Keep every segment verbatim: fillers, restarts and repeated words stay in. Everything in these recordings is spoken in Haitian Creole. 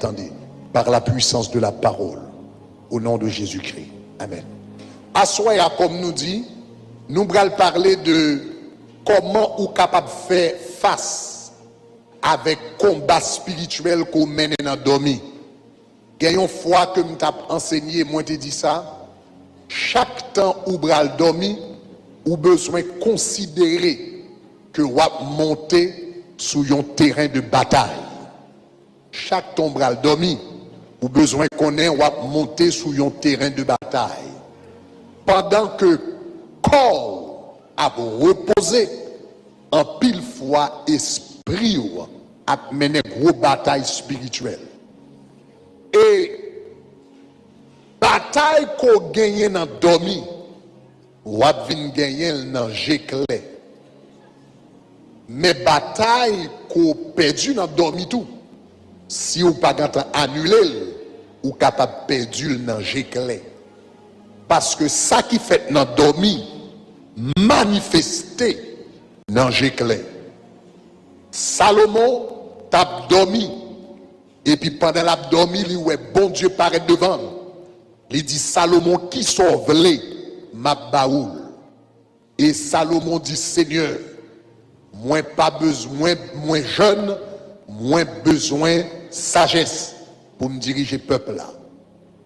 Tande, par la puissance de la parole, au nom de Jésus-Christ. Amen. Aswè a, kòm nou di, nou pral pale de kòman ou kapab fè fas avèk konba espirityèl ke w mennen nan dòmi. Gen yon fwa ke m t ap ansenye, mwen te di sa, chak tan ou pral dòmi, ou bezwen konsidere ke w ap monte sou yon teren de batay. Chak tan w pral dòmi, ou bezwen konnen w ap monte sou yon teren de batay. Pandan ke kò w ap repoze, anpil fwa espri w ap mennen gwo batay espirityèl. E batay ke w genyen nan dòmi, w ap vin genyen l nan je klè. Men batay ke w pèdi nan dòmi tou, si w pa gentan anile l, ou kapab pèdi l nan je klè. Paske sa ki fèt nan dòmi manifeste nan je klè. Salomon t ap dòmi, epi pandan l ap dòmi, li wè Bondye parèt devan l. Li di Salomon, "Kisa w vle, m ap ba ou l." E Salomon di, "Senyè, mwen pa bezwen, mwen jèn, mwen bezwen sajès pou m dirije pèp la."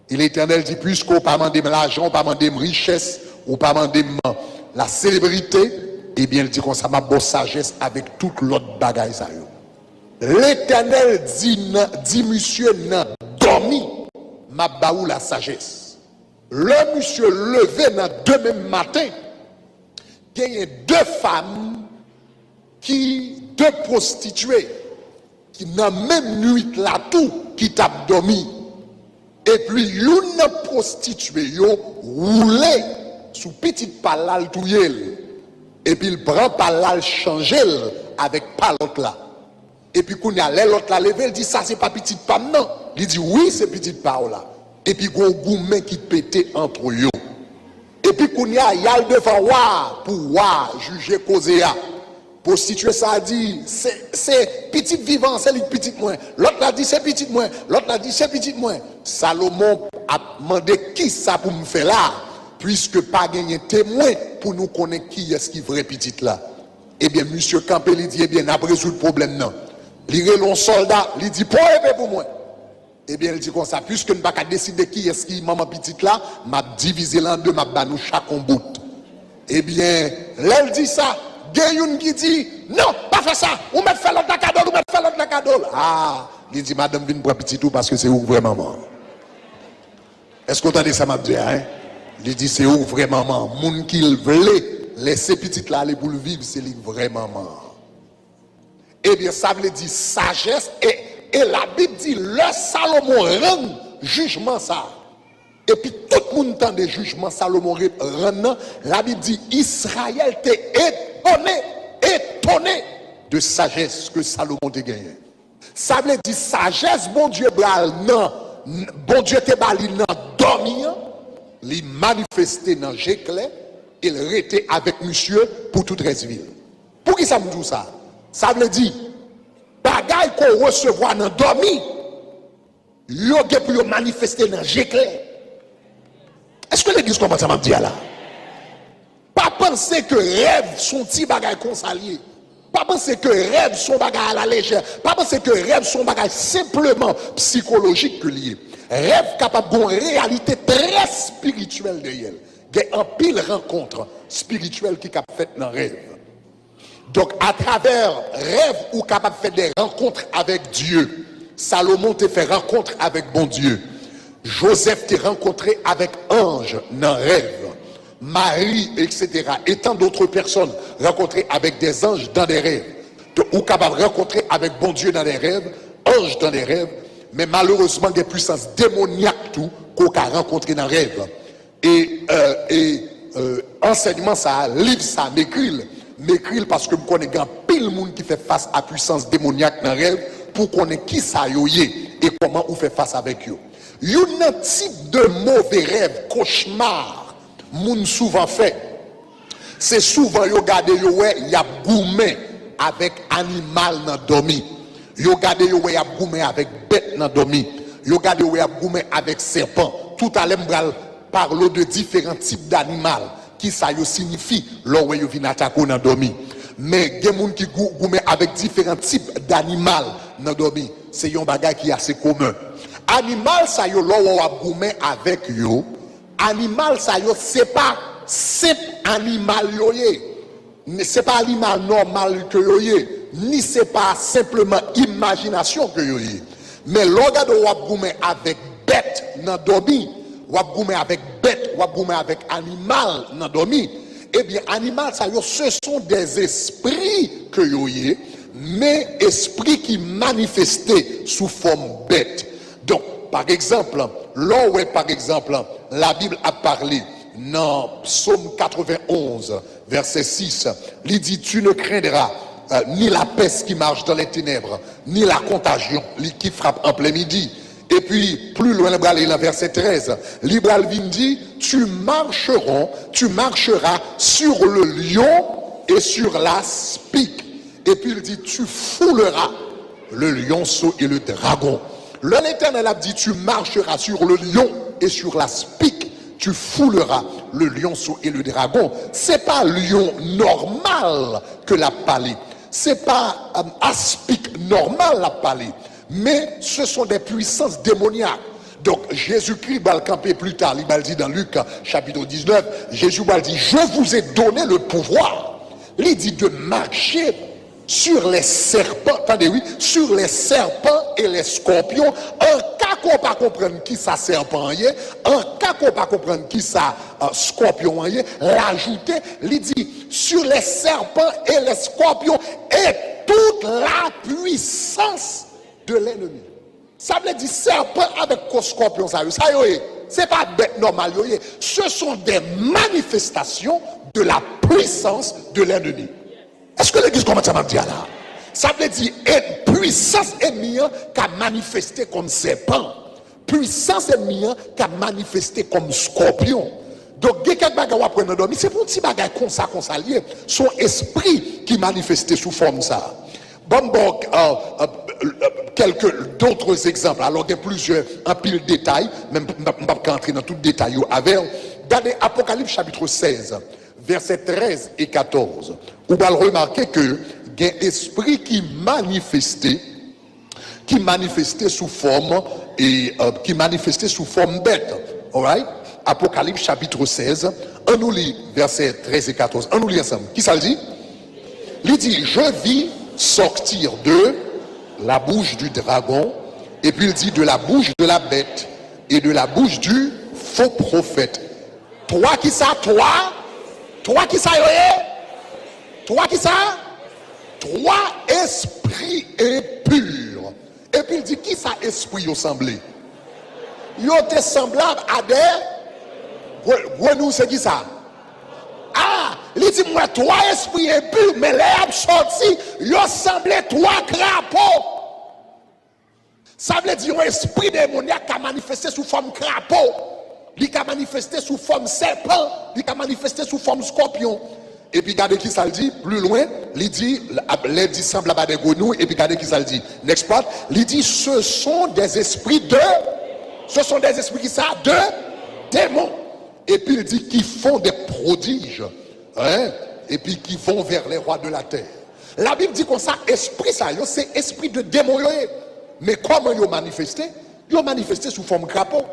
E Letènèl di, "Piske w pa mande m lajan, w pa mande m richès, w pa mande m la selebrite, ebyen," l di konsa, "m ap ba w sajès avèk tout lòt bagay sa yo." Letènèl di nan, di misye nan dòmi, "M ap ba ou la sajès." Lè misye leve nan demen maten, genyen de fanm ki, de pwostitye ki nan menm nwit la tou ki t ap dòmi. Epi youn nan pwostitye yo woule sou pitit pa l la, l touye l. Epi l pran pa l la, l chanje l avèk pa lòt la. Epi kounye a, lè lòt la leve, l di, "Sa se pa pitit pa m nan?" Li di, "Wi, se pitit pa w la." Epi gon goumen ki pete ant yo. Epi kounye a, y al devan wa a pou wa a jije koze a. Pwostitye sa a di, "Se, se pitit vivan an, se li k pitit mwen." Lòt la di, "Se pitit mwen." Lòt la di, "Se pitit mwen." Salomon ap mande, "Kisa pou m fè la a? Piske pa genyen temwen pou nou konnen kiyès ki vrè pitit la." Ebyen, misye kanpe, li di, "Ebyen, n ap rezoud pwoblèm nan." Li rele yon sòlda, li di, "Pran epe pou mwen." Ebyen, l di konsa, "Piske n pa ka deside kiyès ki manman pitit la, m ap divize l an de, m ap ba nou chak yon bout." Ebyen, lè l di sa, gen youn ki di, "Non, pa fè sa, ou mèt fè lòt la kado l, ou mèt fè lòt la kado l." A, li di, "Madanm, vin pran pitit ou, paske se ou k vrè manman an." Èske w tande sa m ap di a, en? Li di, "Se ou k vrè manman an." Moun ki l vle lèse pitit la ale pou l viv, se li k vrè manman an. Ebyen, sa vle di sajès, e, e Labib di, lè Salomon rann jijman sa a, epi tout moun tande jijman Salomon re-, rann nan, Labib di, Izrayèl te etone, etone de sajès ke Salomon te genyen. Sa vle di sajès Bondye ba l nan, Bondye te ba li nan dòmi an, li manifeste nan je klè, e l rete avèk misye pou tout rès vi l. Poukisa m di w sa? Sa vle di, bagay ke w resevwa nan dòmi, yo gen pou yo manifeste nan je klè. Èske legliz konprann sa m ap di a la? Pa panse ke rèv se yon ti bagay konsa l ye. Pa panse ke rèv se yon bagay alalejè. Pa panse ke rèv se yon bagay senpleman sikolojik ke l ye. Rèv kapab gen yon reyalite trè espirityèl dèyè l. Gen anpil rankont espirityèl ki kab fèt nan rèv. Donk, atravè rèv, ou kapab fè de rankont avèk Dye. Salomon te fè rankont avèk Bondye. Jozèf te rankontre avèk anj nan rèv. Mari, et cetera. Et tant d'autres personnes rankontre avèk des anges dans des rêves. Donk, ou kapab rankontre avèk Bondye nan de rèv, anj dans des rêves, men malerezman, gen pwisans demonyak tou ke w ka rankontre nan rèv. E, e, e, ansèyman sa a, liv sa a, m ekri l. M ekri l paske m konnen gen anpil moun ki fè fas a pwisans demonyak nan rèv pou konnen kisa yo ye e kòman ou fè fas avèk yo. Youn nan tip de move rèv, kochma, moun souvan fè, se souvan yo gade yo wè y ap goumen avèk animal nan dòmi. Yo gade yo wè y ap goumen avèk bèt nan dòmi. Yo gade w ap goumen avèk sèpan. Toutalè, m pral pale w de diferan tip danimal, ki sa yo siyifi lè w wè yo vin atake w nan dòmi. Men gen moun ki gou-, goumen avèk diferan tip danimal nan dòmi. Se yon bagay ki ase komen. Animal sa yo, lè w wè w ap goumen avèk yo, animal sa yo, se pa senp animal yo ye. Ni se pa animal nòmal ke yo ye, ni se pa senpleman imajinasyon ke yo ye. Men lè w gade w ap goumen avèk bèt nan dòmi, w ap goumen avèk bèt, w ap goumen avèk animal nan dòmi, ebyen, animal sa yo, ce sont des esprits ke yo ye, men espri ki manifeste sou fòm bèt. Donk, pa egzanp, lè w wè, pa egzanp, Labib ap pale nan Sòm katrevenn-onz, vèsè sis, li di, tu ne craindras, euh, ni la peste qui marche dans les ténèbres, ni la contagion li, qui frappe en plein midi. Epi, pli lwen, li pral nan vèsè trèz, li pral vin di, tu marcheras, tu marcheras sur le lion et sur l'aspic. Epi, li di, tu fouleras le lionceau et le dragon. Lè Letènèl ap di, tu marcheras sur le lion et sur l'aspic, tu fouleras le lionceau et le dragon. Se pa lyon nòmal ke l ap pale. Se pa, euh, aspik nòmal l ap pale. Men, ce sont des puissances démoniaques. Donk, Jezikri pral kanpe pli ta, li pral di nan Lik, chapit diznèf, Jezi pral di, je vous ai donné le pouvoir. Li di de marcher sur les serpents, tande wi, sur les serpents et les scorpions, an ka ke w pa konprann ki sa sèpan an ye, an ka ke w pa konprann ki sa, euh, skòpyon an ye, l ajoute, li di, sur les serpents et les scorpions et toute la puissance de l'ennemi. Sa vle di sèpan avèk kò skòpyon sa yo. Sa yo ye? Se pa bèt nòmal yo ye. Ce sont des manifestations de la puissance de l'ennemi. Èske legliz konprann sa m ap di a la? Sa vle di, e, pwisans ènmi an ka manifeste kòm sèpan. Pwisans ènmi an ka manifeste kòm skòpyon. Donk, gen kèk bagay w ap wè nan dòmi, se pou yon ti bagay konsa, konsa l ye. Se yon espri ki manifeste sou fòm sa. Ban m ba w, euh, euh, euh, quelques d'autres exemples. Alò, gen plizyè, anpil detay, men m p-, m p-, m p ap ka antre nan tout detay yo avè w. Gade Apokalips chapit sèz, vèsè trèz e katòz. Ou pral remake ke gen espri ki manifeste, ki manifeste sou fòm, e, euh, ki manifeste sou fòm bèt. Alright? Apokalips chapit sèz, ann nou li vèsè trèz e katòz. Ann nou li ansanm. Kisa l di? Li di, je vis sortir de la bouche du dragon, epi l di, de la bouche de la bête et de la bouche du faux prophète. Twa kisa? Twa? Twa kisa yo ye? Twa kisa? Twa espri enpi. Epi l di, kisa espri yo sanble? Yo te sanblab a de gre-, grenouy, se kisa? A, li di, m wè twa espri enpi, men lè y ap sòti, yo sanble twa krapo. Sa vle di yon espri demonyak ka manifeste sou fòm krapo. Li ka manifeste sou fòm sèpan. Li ka manifeste sou fòm skòpyon. Epi gade kisa l di, pli lwen, li di, lè di sanblab a de grenouy, epi gade kisa l di. Next part, li di, ce sont des esprits de, ce sont des esprits kisa? De démons. Epi l di, qui font des prodiges, hein, epi qui vont vers les rois de la terre. Labib di konsa, espri sa yo, se espri de demon yo ye. Men kòman yo manifeste? Yo manifeste sou fòm krapo.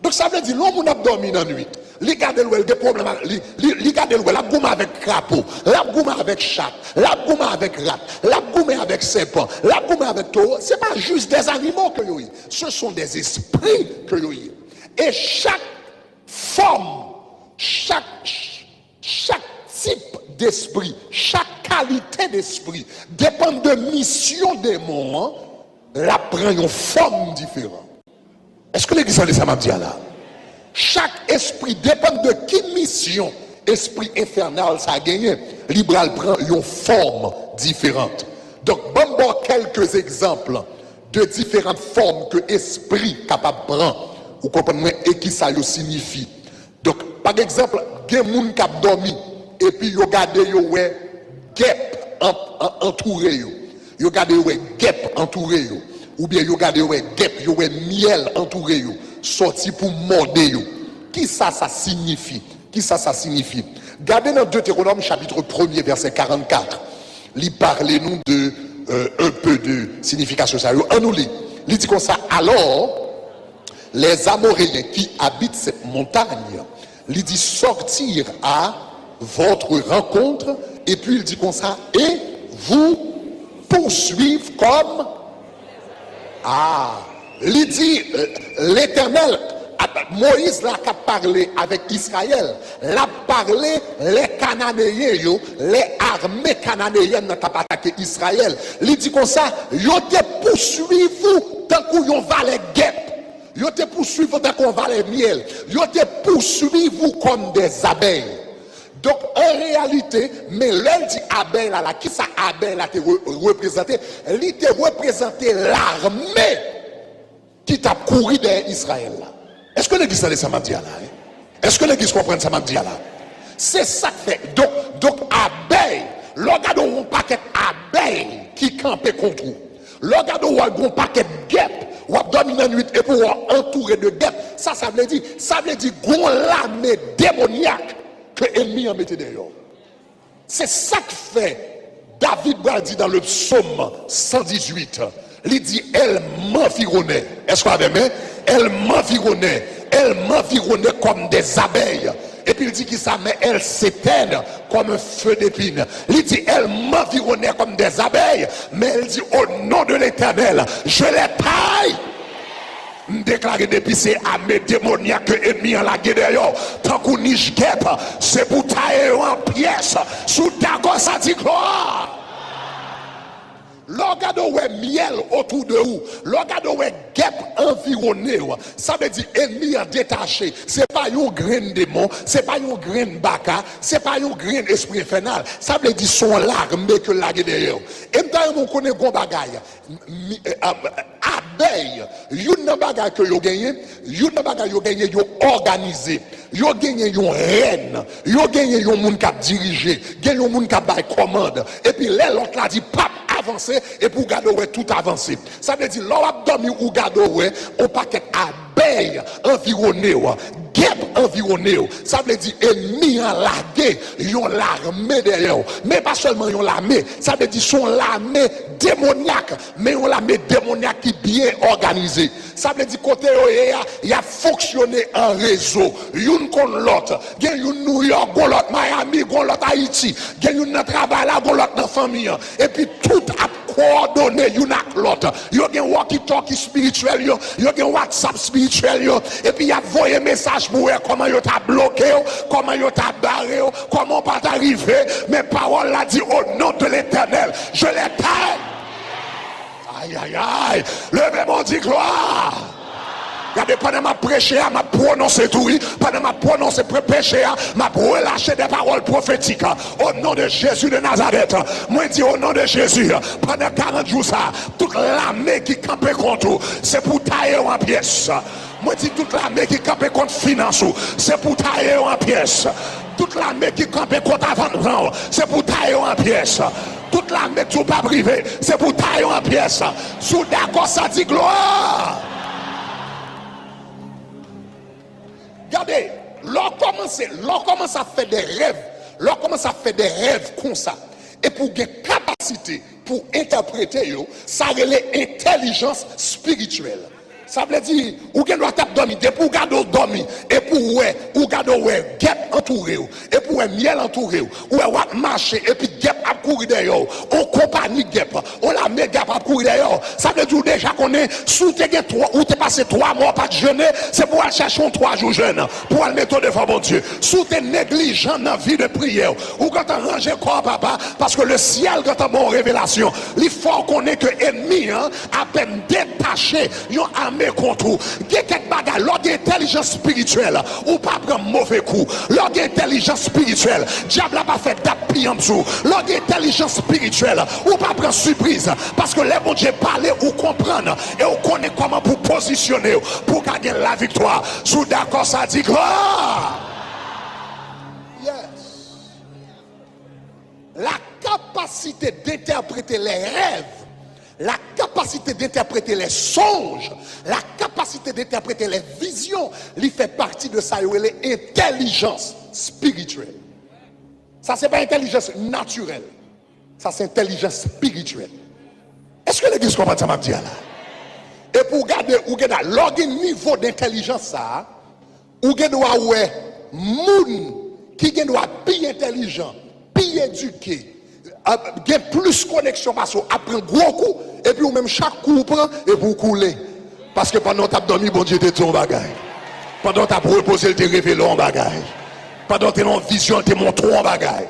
Donk, sa vle di, lè yon moun ap dòmi nan nwit, li gade l wè l gen pwoblèm ak, li, li, li gade l wè l ap goumen avèk krapo, l ap goumen avèk chat, l ap goumen avèk rat, l ap goumen avèk sèpan, l ap goumen avèk towo, se pa jis des animaux ke yo ye. Ce sont des esprits ke yo ye. E chak fòm, chak, chak tip despri, chak kalite despri, depann de misyon demon an, l ap pran yon fòm diferan. Èske legliz tande sa m ap di a la? Chak espri, depann de ki misyon espri enfènal sa genyen, li pral pran yon fòm diferan. Donk, ban m ba w kèlke egzanp de diferan fòm ke espri kapab pran. Ou konprann mwen? E kisa yo siyifi. Donk, pa egzanp, gen moun k ap dòmi, epi yo gade, yo wè gèp an-, an-, antoure yo. Yo gade, yo wè gèp antoure yo. Oubyen yo gade, yo wè gèp, yo wè myèl antoure yo, sòti pou mòde yo. Kisa sa siyifi? Kisa sa siyifi? Gade nan Deutéronome chapitre premier, verset quarante-quatre. Li pale nou de, euh, un peu de signification sa yo. Ann nou li. Li di konsa, alors, les Amoréens qui habitent cette montagne, li di, sortir à votre rencontre, epi li di konsa, et vous poursuivent comme, ah, li di, euh, Letènèl, Moyiz la k ap pale avèk Izrayèl, l ap pale lè Kananeyen yo, lè ame kananeyèn nan t ap atake Izrayèl. Li di konsa, yo te pouswiv ou tankou yon valè gèp. Yo te pouswiv ou tankou yon valè myèl. Yo te pouswiv ou kòm dè zabèy. Donk, an reyalite, men lè l di abèy la, la, kisa abèy la te re-, reprezante? Li te reprezante lame ki t ap kouri dèyè Izrayèl la. Èske legliz tande sa m ap di a la, wi? Èske legliz konprann sa m ap di a la? Se sa k fè. Donk, donk, abèy, lè w gade w yon pakèt abèy ki kanpe kont ou, lè w gade w wè yon pakèt gèp, w ap dòmi nan nwit epi w antoure de gèp. Sa, sa vle di, sa vle di gon lame demonyak ke ènmi an mete dèyè w. Se sa k fè David pral di dans le psaume cent dix-huit, li di, elles m'environnaient. Èske w avè m? Elles m'environnaient. Elles m'environnaient comme des abeilles. Epi l di kisa? Mais elles s'éteignent comme un feu d'épines. Li di, elles m'environnaient comme des abeilles. Men l di, au nom de l'Éternel, je les taille. M deklare depi se ame demonyak ke ènmi an lage dèyè w, tankou nich gèp, se pou taye yo an pyès. Si w dakò sa, di glwa. Lè w gade w wè myèl otou de ou, lè w gade w wè gèp anviwone w, sa vle di ènmi an detache. Se pa yon grenn demon, se pa yon grenn baka, se pa yon grenn espri enfènal. Sa vle di se yon lame ke l lage dèyè w. E m ta renmen w konnen yon bagay. Mi-, eh, ab-, abèy, youn nan bagay ke yo genyen, youn nan bagay yo genyen, yo òganize. Yo genyen yon rèn, yo genyen yon moun k ap dirije, gen yon moun k ap bay kòmand. Epi lè lòt la di p ap avanse, epi w gade w wè tout avanse. Sa vle di, lè w ap dòmi, ou gade w wè yon pakèt abèy anviwone w, gèp anviwone w. Sa vle di, ènmi an lage yon lame dèyè w. Men pa sèlman yon lame, sa vle di, se yon lame demonyak, men yon lame demonyak ki byen òganize. Sa vle di kote yo ye a, y ap fonksyone an rezo. Youn konn lòt. Gen youn Nouyòk, gon lòt Miami, gon lòt Ayiti. Gen youn nan travay la, gon lòt nan fanmi an. Epi tout ap kowòdone youn ak lòt. Yo gen walkie-talkie espirityèl yo, yo gen WhatsApp espirityèl yo. Epi y ap voye mesaj pou wè kòman yo ta bloke w, kòman yo ta bare w, kòman w pa ta rive. Men pawòl la di, au nom de l'Éternel, je les taille. Ayayay! Leve men w, di glwa! Gade, pandan m ap preche a, m ap pwononse tou, wi. Pandan m ap pwononse pre-, preche a, m ap relache de pawòl pwofetik. O non de Jezi de Nazarèt, mwen di, o non de Jezi, pandan karant jou sa, tout lame ki kanpe kont ou, se pou taye yo an pyès. Mwen di, tout lame ki kanpe kont finans ou, se pou taye yo an pyès. Tout lame ki kanpe kont avantaj ou, se pou taye yo an pyès. Tout lame ki di w p ap rive, se pou taye yo an pyès. Si w dakò sa, di glwa. Gade, lè w kòmanse, lè w kòmanse ap fè de rèv, lè w kòmanse ap fè de rèv konsa, epi w gen kapasite pou entèprete yo, sa rele entèlijans espirityèl. Sa vle di, ou gen dwa t ap dòmi, depi w gade w dòmi, epi w wè, ou gade w wè gèp antoure w, epi w wè myèl antoure w, ou wè w ap mache, epi gèp ap kouri dèyè w, on konpayi gèp, on lame gèp ap kouri dèyè w. Sa vle di, ou deja konnen, si w te gen twa, ou te pase twa mwa w pa t jene, se pou w al chèche yon twa jou jèn, pou w al mete w devan Bondye. Si w te neglijan nan vi de priyè w, ou gentan ranje kò w, papa, paske le syèl gentan ba w revelasyon. Li fè w konnen ke ènmi an apèn detache yon ame kont ou. Gen kèk bagay, lè w gen entèlijans espirityèl, ou pa pran move kou. Lè w gen entèlijans espirityèl, dyab la pa fè dat piyanp sou ou. Lè w gen entèlijans espirityèl, ou pa pran sipriz. Paske lè Bondye pale, ou konprann e ou konnen kòman pou pozisyone w, pou w ka gen laviktwa. Si w dakò sa, di glwa. Yes. La capacité d'interpréter les rêves La capacité d'interpréter les songes, la capacité d'interpréter les visions, li fè pati de sa yo rele entèlijans espirityèl. Sa se pa entèlijans natirèl. Sa se entèlijans espirityèl. Èske legliz konprann sa m ap di a la? Epi w gade, ou gen lè w gen nivo d'entèlijans sa a, ou gen dwa wè moun ki gen dwa pi entèlijan, pi edike, ap gen plis koneksyon pase w ap pran gwo kou, epi ou menm chak kou ou pran, epi ou koule. Paske pandan w t ap dòmi, Bondye te di w yon bagay. Pandan w t ap repoze, l te revele w yon bagay. Pandan w te nan yon vizyon, l te montre w yon bagay.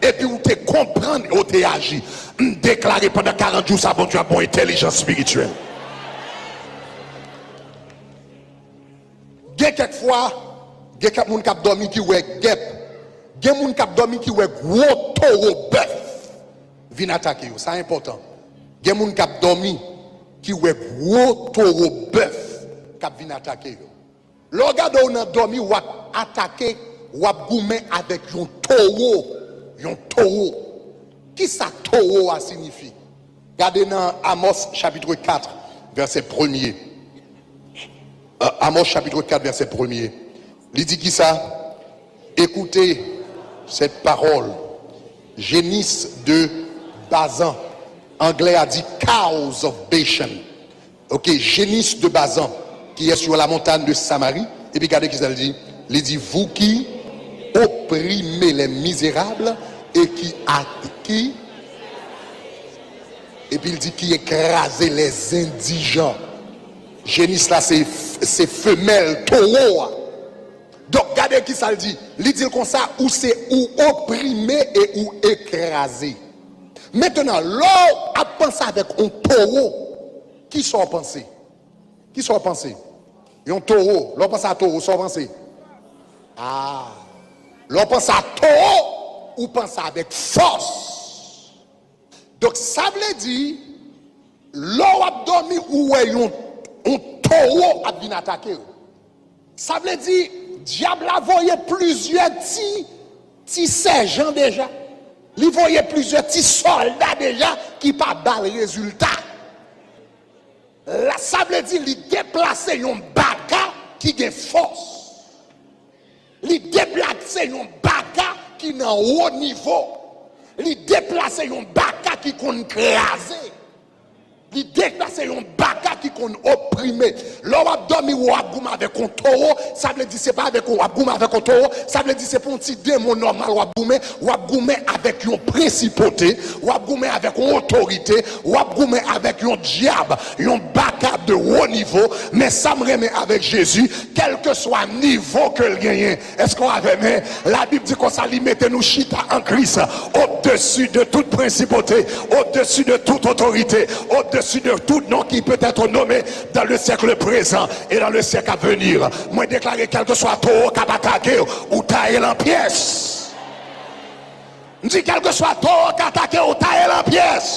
Epi ou te konprann e w te aji. M deklare pandan karant jou sa, Bondye ap ba w entèlijans espirityèl. Gen kèk fwa, gen kèk moun k ap dòmi ki wè gèp. Gen moun k ap dòmi ki wè gwo towo bèf vin atake yo. Sa enpòtan. Gen moun k ap dòmi ki wè gwo towo bèf k ap vin atake yo. Lè w gade w nan dòmi, w ap atake, w ap goumen avèk yon towo. Yon towo. Kisa towo a siyifi? Gade nan Amos chapitre quatre, verset premier. Euh, Amos chapitre quatre, verset premier. Li di kisa? Écoutez cette parole, génisses de Bazan. Anglè a di cows of Bashan. Ok, génisses de Bazan, qui est sur la montagne de Samarie. Epi gade kisa l di. Li di, vous qui opprimez les misérables et qui, a- qui Epi l di, qui écrasez les indigents. Génisses la, se, se femèl towo a. Donk, gade kisa l di. Li di l konsa, ou se ou oprime e ou ekraze. Mentnan, lè w ap panse avèk yon towo, kisa w panse? Kisa w panse? Yon towo, lè w panse a towo, sa w panse? Ah. Lè w panse a towo, ou panse avèk fòs. Donk, sa vle di, lè w ap dòmi, ou wè yon, yon towo ap vin atake w. Sa vle di, dyab la voye plizyè ti, ti sèjan deja. Li voye plizyè ti sòlda deja ki pa ba l rezilta. La, sa vle di, li deplase yon baka ki gen fòs. Li deplase yon baka ki nan wo nivo. Li deplase yon baka ki konn kraze. Li deplase yon baka ki konn oprime. Lè w ap dòmi, w ap goumen avèk yon towo, sa vle di se pa avèk w ap goumen avèk yon towo, sa vle di se pa yon ti demon nòmal w ap goumen, w ap goumen avèk yon prensipote, w ap goumen avèk yon otorite, w ap goumen avèk yon dyab, yon baka de wo nivo. Men sa m renmen avèk Jezi, kèlkeswa nivo ke l genyen, èske w avè m? Labib di konsa, li mete nou chita an Kris, au-dessus de toute principauté, au-dessus de toute autorité, au-dessus de tout nom qui peut être nommé dans le siècle présent et dans le siècle à venir. Mwen deklare, kèlkeswa towo k ap atake w, ou taye l an pyès. M di, kèlkeswa towo k atake w, ou taye l an pyès.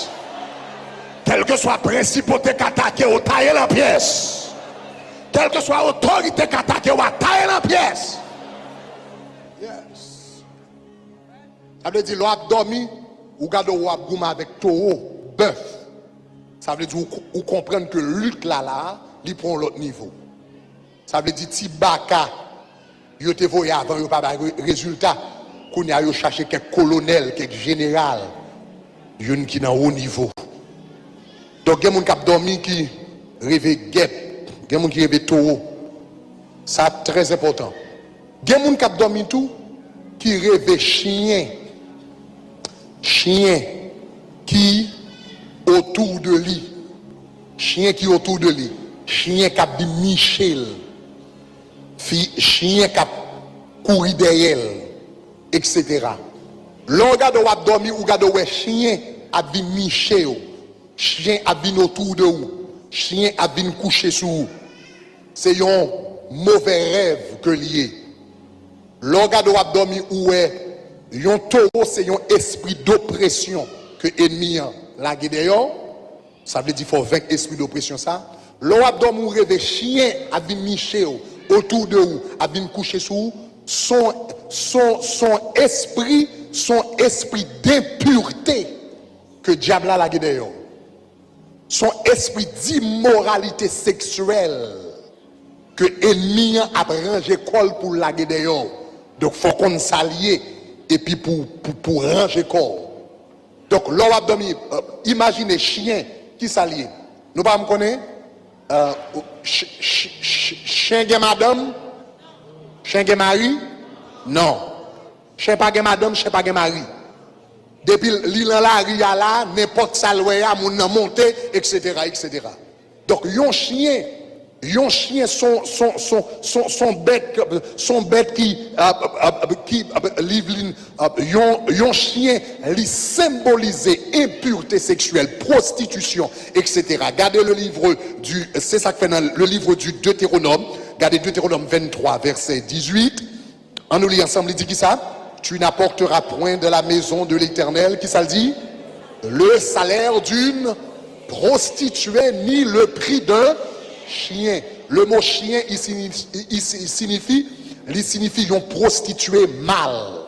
Kèlkeswa prensipote k atake w, ou taye l an pyès. Kèlkeswa otorite k atake w, a taye l an pyès. Yes. Sa vle di, lè w ap dòmi, ou gade w ap goumen avèk towo, bèf. Sa vle di, ou, ou konprann ke lit la la, li pran yon lòt nivo. Sa vle di, ti baka yo te voye avan yo pa bay re-, rezilta. Kounye a, yo chache kèk kolonèl, kèk jeneral, youn ki nan wo nivo. Donk, gen moun k ap dòmi ki reve gèp, gen moun ki reve towo. Sa trè enpòtan. Gen moun k ap dòmi tou ki reve chen. Chen ki otou de li. Chen ki otou de li. Chen k ap vin niche l. Fi, chen k ap kouri dèyè l, etsetera. Lè w gade w ap dòmi, ou gade w wè chen ap vin niche w. Chen ap vin otou de ou. Chen ap vin kouche sou ou. Se yon move rèv ke l ye. Lè w gade w ap dòmi, ou wè yon towo, se yon espri dopresyon ke ènmi an lage dèyè w. Sa vle di fò w venk espri dopresyon sa. Lè w ap dòmi, ou reve chen ap vin niche w, otou de ou, ap vin kouche sou ou. Son, son, son espri, son espri denpirte ke dyab la lage dèyè w. Se yon espri dimoralite seksyèl ke ènmi an ap ranje kò l pou l lage dèyè w. Donk, fò w konn sa l ye, epi pou, pou, pou ranje kò w. Donk, lè w ap dòmi, euh, imajine chen, ki sa l ye? Nou pa janm konnen? Euh, ch-, ch-, ch-, chen gen madanm? Chen gen mari? Non. Chen pa gen madanm, chen pa gen mari. Depi li nan lari a la, nenpòt sa l wè a, moun nan monte, etsetera, etsetera. Donk, yon chen, yon chen son, son, son, son, son bèt, son bèt ki, euh, euh, euh, ki, euh, li vin, euh, yon, yon chen, li senbolize enpirte seksyèl, pwostitisyon, etsetera. Gade le livre du, se sa k fè nan le livre du Deutéronome, gade Deutéronome vennntwa, vèsè dizuit. Ann nou li ansanm, li di ki sa? Tu n'apporteras point de la maison de l'Éternel, ki sa l di? Le salaire d'une prostituée, ni le prix d'un chien. Le mo chien, il signifi, il, il signifi, li signifi yon pwostitiye mal.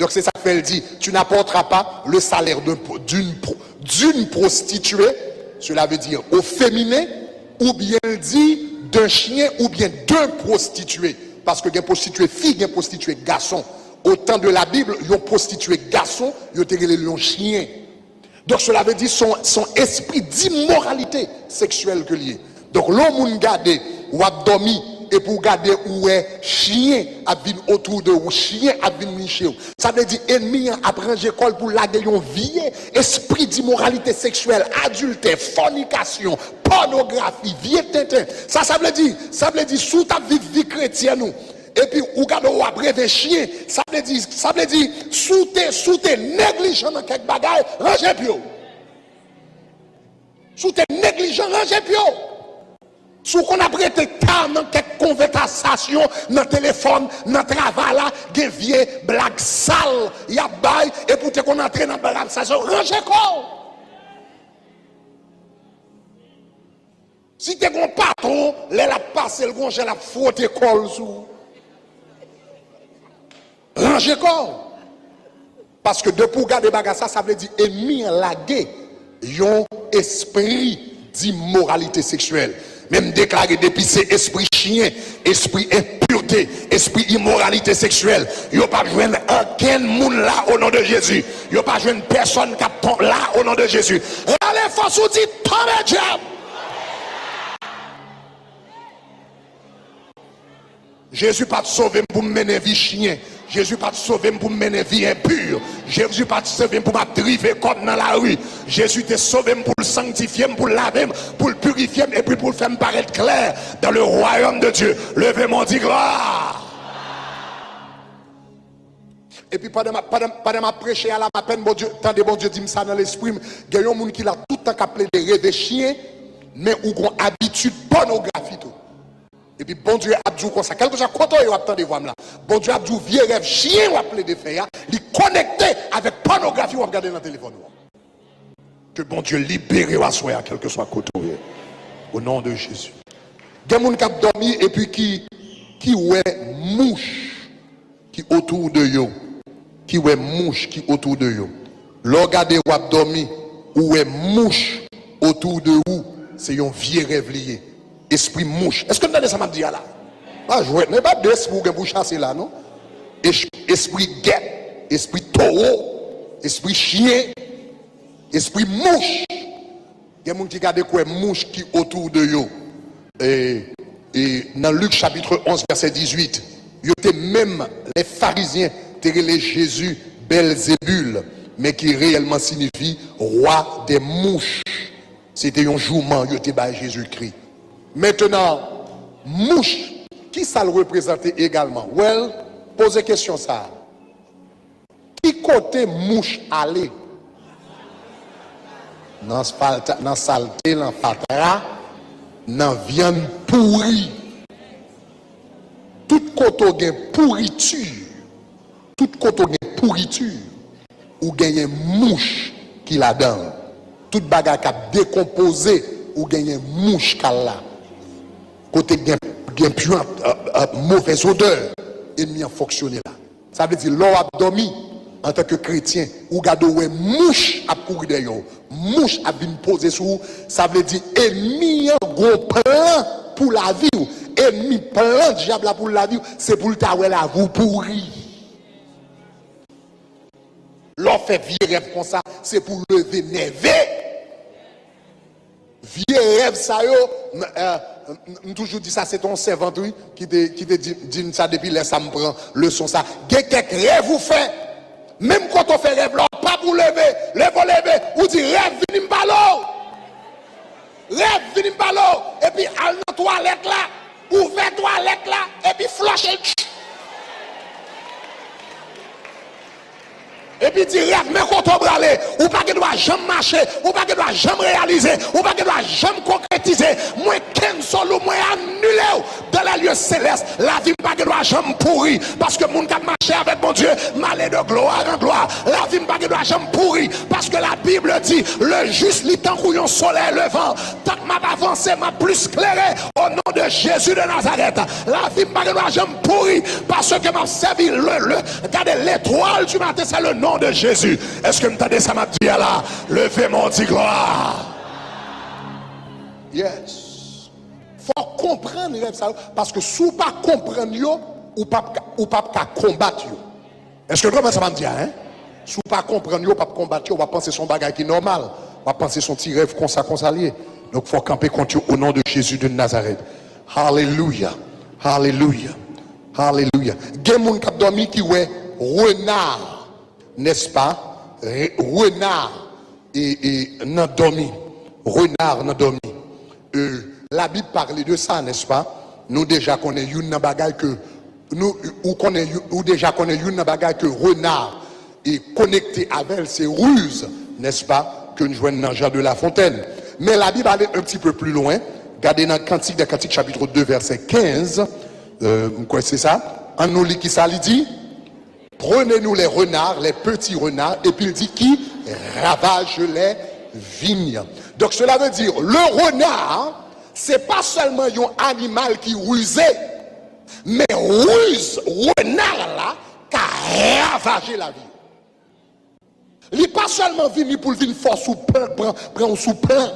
Donk, se sa k fè l di, tu n'apporteras pas le salaire d'un pro-, d'une pro-, d'une prostituée, cela veut dire au féminin, oubyen l di d'un chien, oubyen d'un prostitué. Paske gen pwostitiye fi, gen pwostitiye gason. Au temps de la Bible, yon pwostitiye gason, yo te rele l yon chen. Donk, cela veut dire, se yon, se yon espri dimoralite seksyèl ke l ye. Donk, lè yon moun gade, w ap dòmi, epi w gade, ou wè chen ap vin otou de ou, chen ap vin niche w. Sa vle di, ènmi an ap ranje kò l pou l lage yon vye espri dimoralite seksyèl, adiltè, fònikasyon, pònografi, vye tenten. Sa, sa vle di, sa vle di, si w t ap viv vi kretyèn ou, epi ou gade w ap reve chen, sa vle di, sa vle di, si w te, si w te neglijan nan kèk bagay, ranje pye w. Si w te neglijan, ranje pye w. Si w konn ap rete ta nan kèk konvèsasyon, nan telefòn, nan travay la, gen vye blag sal y ap bay, epi w te konn antre nan blag sal sa yo, ranje kò w. Si te gon patwon, lè l ap pase, l gon jan l ap fwote kò l sou ou. Ranje kò w. Paske depi w gade bagay sa, sa vle di ènmi an lage yon espri dimoralite seksyèl. Men m deklare depi se espri chen, espri enpirte, espri imoralite seksyèl, yo p ap jwenn ankenn moun la o non de Jezi. Yo pa jwenn pèsonn k ap ton la o non de Jezi. Rale fòs ou di, tonbe dyab! Jezi pa t sove m pou m mennen vi chen. Jezi pa t sove m pou m mennen vi enpi. Jezi pa t sove m pou m ap drive kò m nan lari. Jezi te sove m pou l sanktifye m, pou l lave m, pou l pirifye m, epi pou l fè m parèt klè dans le royaume de Dieu. Leve men w, di glwa. Epi pandan m ap, pandan, pandan m ap preche a la, m apèn Bondye, tande Bondye di m sa nan lespri m, gen yon moun ki la tout tan k ap plede reve chen, men ou gon abitid pònografi tou. Epi Bondye ap di w konsa, kèlkeswa kote w ye w ap tande vwa m la. Bondye ap di w vye rèv chen w ap plede fè a, li konekte avèk pònografi w ap gade nan telefòn ou an. Ke Bondye libere w aswè a, kèlkeswa kote w ye. O non de Jezi. Gen moun k ap dòmi epi ki, ki wè mouch ki otou de yo, ki wè mouch ki otou de yo. Lè w gade w ap dòmi, ou wè mouch otou de ou, se yon vye rèv li ye. Espri mouch. Èske n tande sa m ap di a la? Pa jwèt, non, e pa de espri ou gen pou chase la, non. Es-, espri gèp, espri towo, espri chen, espri mouch. Gen moun ki gade kwè mouch ki otou de yo. E, e nan Lik chapit onz, vèsè dizuit, yo te menm, lè Farizyen te rele Jezi Bèlzebul, men ki reyèlman siyifi rwa dè mouch. Se te yon jouman yo te bay Jezikri. Mentenan, mouch, ki sa l reprezante egalman? Well, poze kesyon sa a. Ki kote mouch ale? Nan falta-, nan salte, nan fatra, nan vyann pouri. Tout kote w gen pouriti, tout kote w gen pouriti, ou genyen mouch ki ladan l. Tout bagay k ap dekonpoze, ou genyen mouch k al la. Kote gen, gen plant, euh, euh, movèz odè, ènmi an fonksyone la. Sa vle di, lè w ap dòmi, Antanke kretyen, ou gade w wè mouch ap kouri dèyè w, mouch ap vin poze sou ou, sa vle di enmi an gon plan pou lavi w. Enmi plan dyab la pou lavi w, se pou l ta wè lavi w pouri. Lè w fè vye rèv konsa, se pou leve nève. Vye rèv sa yo, m, eh, m, m toujou di sa, se te yon sèvant, wi, ki te, ki te di, di m sa depi lè sa m pran leson sa. Gen kèk rèv ou fè, menm kote w fè rèv la, w pa pou leve, leve w leve, ou di, "Rèv, vini m pale w. Rèv, vini m pale w." Epi al nan twalèt la, ouvè twalèt la, epi flòche l. Epi di, "Rèv, men kote w prale. Ou pa gen dwa janm mache. Ou pa gen dwa janm reyalize. Ou pa gen dwa janm konkretize. Mwen cancel ou, mwen anile w dans les lieux célestes. Lavi m pa gen dwa janm pouri. Paske moun k ap mache avèk Bondye, m ale de gloire en gloire. Lavi m pa gen dwa janm pouri. Paske la Bible di, le juste li tankou yon solèy levan. Tank m ap avanse, m ap plis klere. Au nom de Jésus de Nazareth, lavi m pa gen dwa janm pouri, paske m ap sèvi le, le, gade, letwal di maten, se le non de Jezi. Èske m tande sa m ap di a la? Leve men w, di glwa. Yes. Fò w konprann rèv sa yo, paske si w pa konprann yo, ou p ap ka, ou p ap ka konbat yo. Èske w konprann sa m ap di a, en? Si w pa konprann yo, w p ap konbat yo, w ap panse se yon bagay ki nòmal. W ap panse se yon ti rèv konsa, konsa l ye. Donk, fò w kanpe kont yo, au nom de Jésus de Nazareth. Alelouya. Alelouya. Alelouya. Gen moun k ap dòmi ki wè rena, nèspa? Re-, rena e, e, nan dòmi. Rena nan dòmi. E, Labib pale de sa, nèspa? Nou deja konnen youn nan bagay ke, nou, ou konnen, ou deja konnen youn nan bagay ke rena e konekte avè l, se riz, nèspa, ke n jwenn nan Jean de La Fontaine. Men Labib ale un petit peu plus loin. Gade nan Cantique des Cantiques, chapitre deux, verset quinze. Euh, m kwè se sa. Ann nou li ki sa li di. Prenez-nous les renards, les petits renards, epi l di, qui ravagent les vignes. Donc cela veut dire, le renard, se pa sèlman yon animal ki rize, men riz rena la ka ravaje lavi. Li pa sèlman vini pou l vin fè w sou plan, pran, pran w sou plan.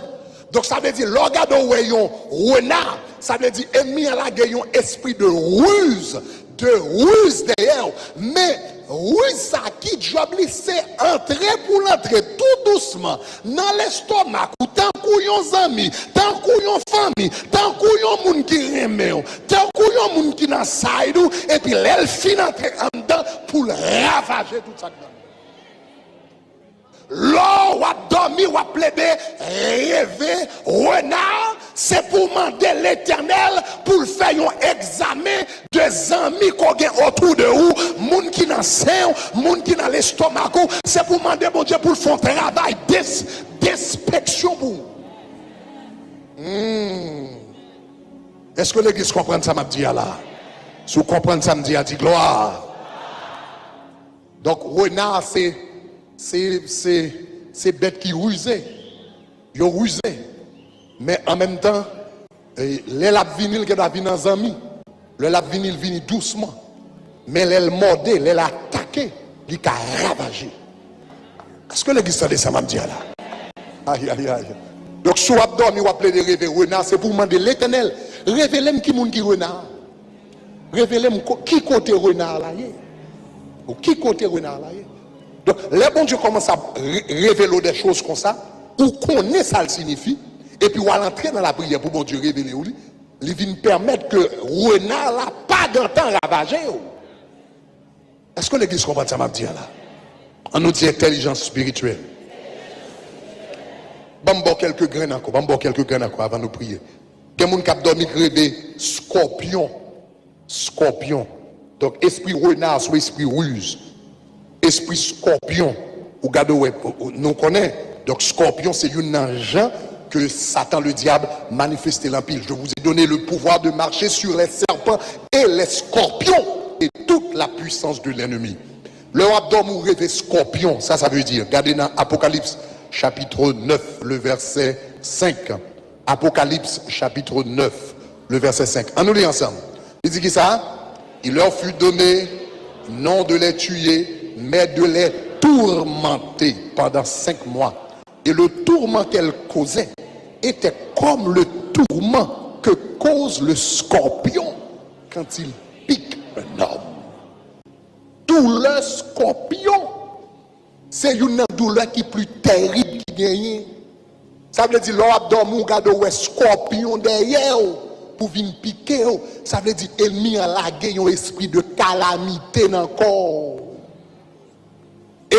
Donk, sa vle di, lè w gade w wè yon rena, sa vle di, enmi an lage yon espri de riz, de riz dèyè w. Men, riz sa, ki djòb li? Se antre pou l antre tou dousman nan lestomak ou, tankou yon zanmi, tankou yon fanmi, tankou yon moun ki renmen w, tankou yon moun ki nan side ou, epi lè l fin antre anndan, pou l ravaje tout sa k nan l. Lè w ap dòmi, w ap plede reve rena, se pou w mande Letènèl pou l fè yon egzamen de zanmi ke w gen otou de ou, moun ki nan sen w, moun ki nan lestomak ou, se pou w mande Bondye pou l fè yon travay des-, despeksyon pou ou. Hmm. Èske legliz konprann sa m ap di a la? Si w konprann sa m di a, di glwa. Donk, rena se, se, se, se bèt ki rize. Yo rize. Men an menm tan, e, lè l ap vini, l gen dwa vin an zanmi. Lè l ap vini, l vini dousman. Men lè l mòde, lè l atake, li ka ravaje. Èske legliz tande sa m ap di a la? Ay, ay, ay. Donk, si w ap dòmi, w ap plede reve rena, se pou w mande Letènèl, revele m ki moun ki rena. Revele m ko-, ki kote rena la ye. Ou ki kote rena la ye. Donk, lè Bondye kòmanse ap re-, revele w de choz konsa, ou konnen sa l siyifi, epi w al antre nan lapriyè pou Bondye revele w li, li vin pèmèt ke rena la pa gentan ravaje w. Èske legliz konprann sa m ap di a la? Ann nou di entèlijans espirityèl. Ban m ba w kèlke grenn ankò, ban m ba w kèlke grenn ankò avan nou priye. Gen moun k ap dòmi k reve skòpyon. Skòpyon. Donk, espri rena se yon espri riz. Espri skòpyon. Ou gade, ou wè, ou, ou, nou konnen. Donk, skòpyon se youn nan jan ke Satan le diable manifeste l anpil. Je vous ai donné le pouvoir de marcher sur les serpents et les scorpions et toute la puissance de l'ennemi. Lè w ap dòmi, ou reve skòpyon, sa, sa vle di, gade nan Apokalips, chapitre neuf, le verset cinq. Apokalips, chapitre neuf, le verset cinq. Ann nou li ansanm. Li di ki sa? Il leur fut donné non de les tuer mais de les tourmenter pendant cinq mois. Et le tourment qu'elle causait était comme le tourment que cause le scorpion quand il pique un homme. Doulè skòpyon, se youn nan doulè ki pli tèrib ki genyen. Sa vle di, lè w ap dòmi, w gade, w wè skòpyon dèyè w pou vin pike w. Sa vle di, enmi an lage yon espri de kalamite nan kò w.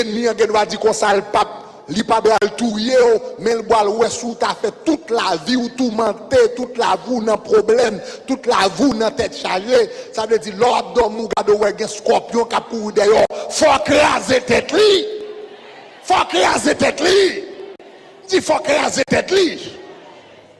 Enmi an gen dwa di konsa, l p ap, li pa pral touye w, men l pral wè si w ta fè tout lavi w toumante, tout lavi w nan pwoblèm, tout lavi w nan tèt chaje. Sa vle di, lè w ap dòmi, w gade, w wè gen skòpyon k ap kouri dèyè w. Fò w kraze tèt li! Fò w kraze tèt li! Di, fò w kraze tèt li!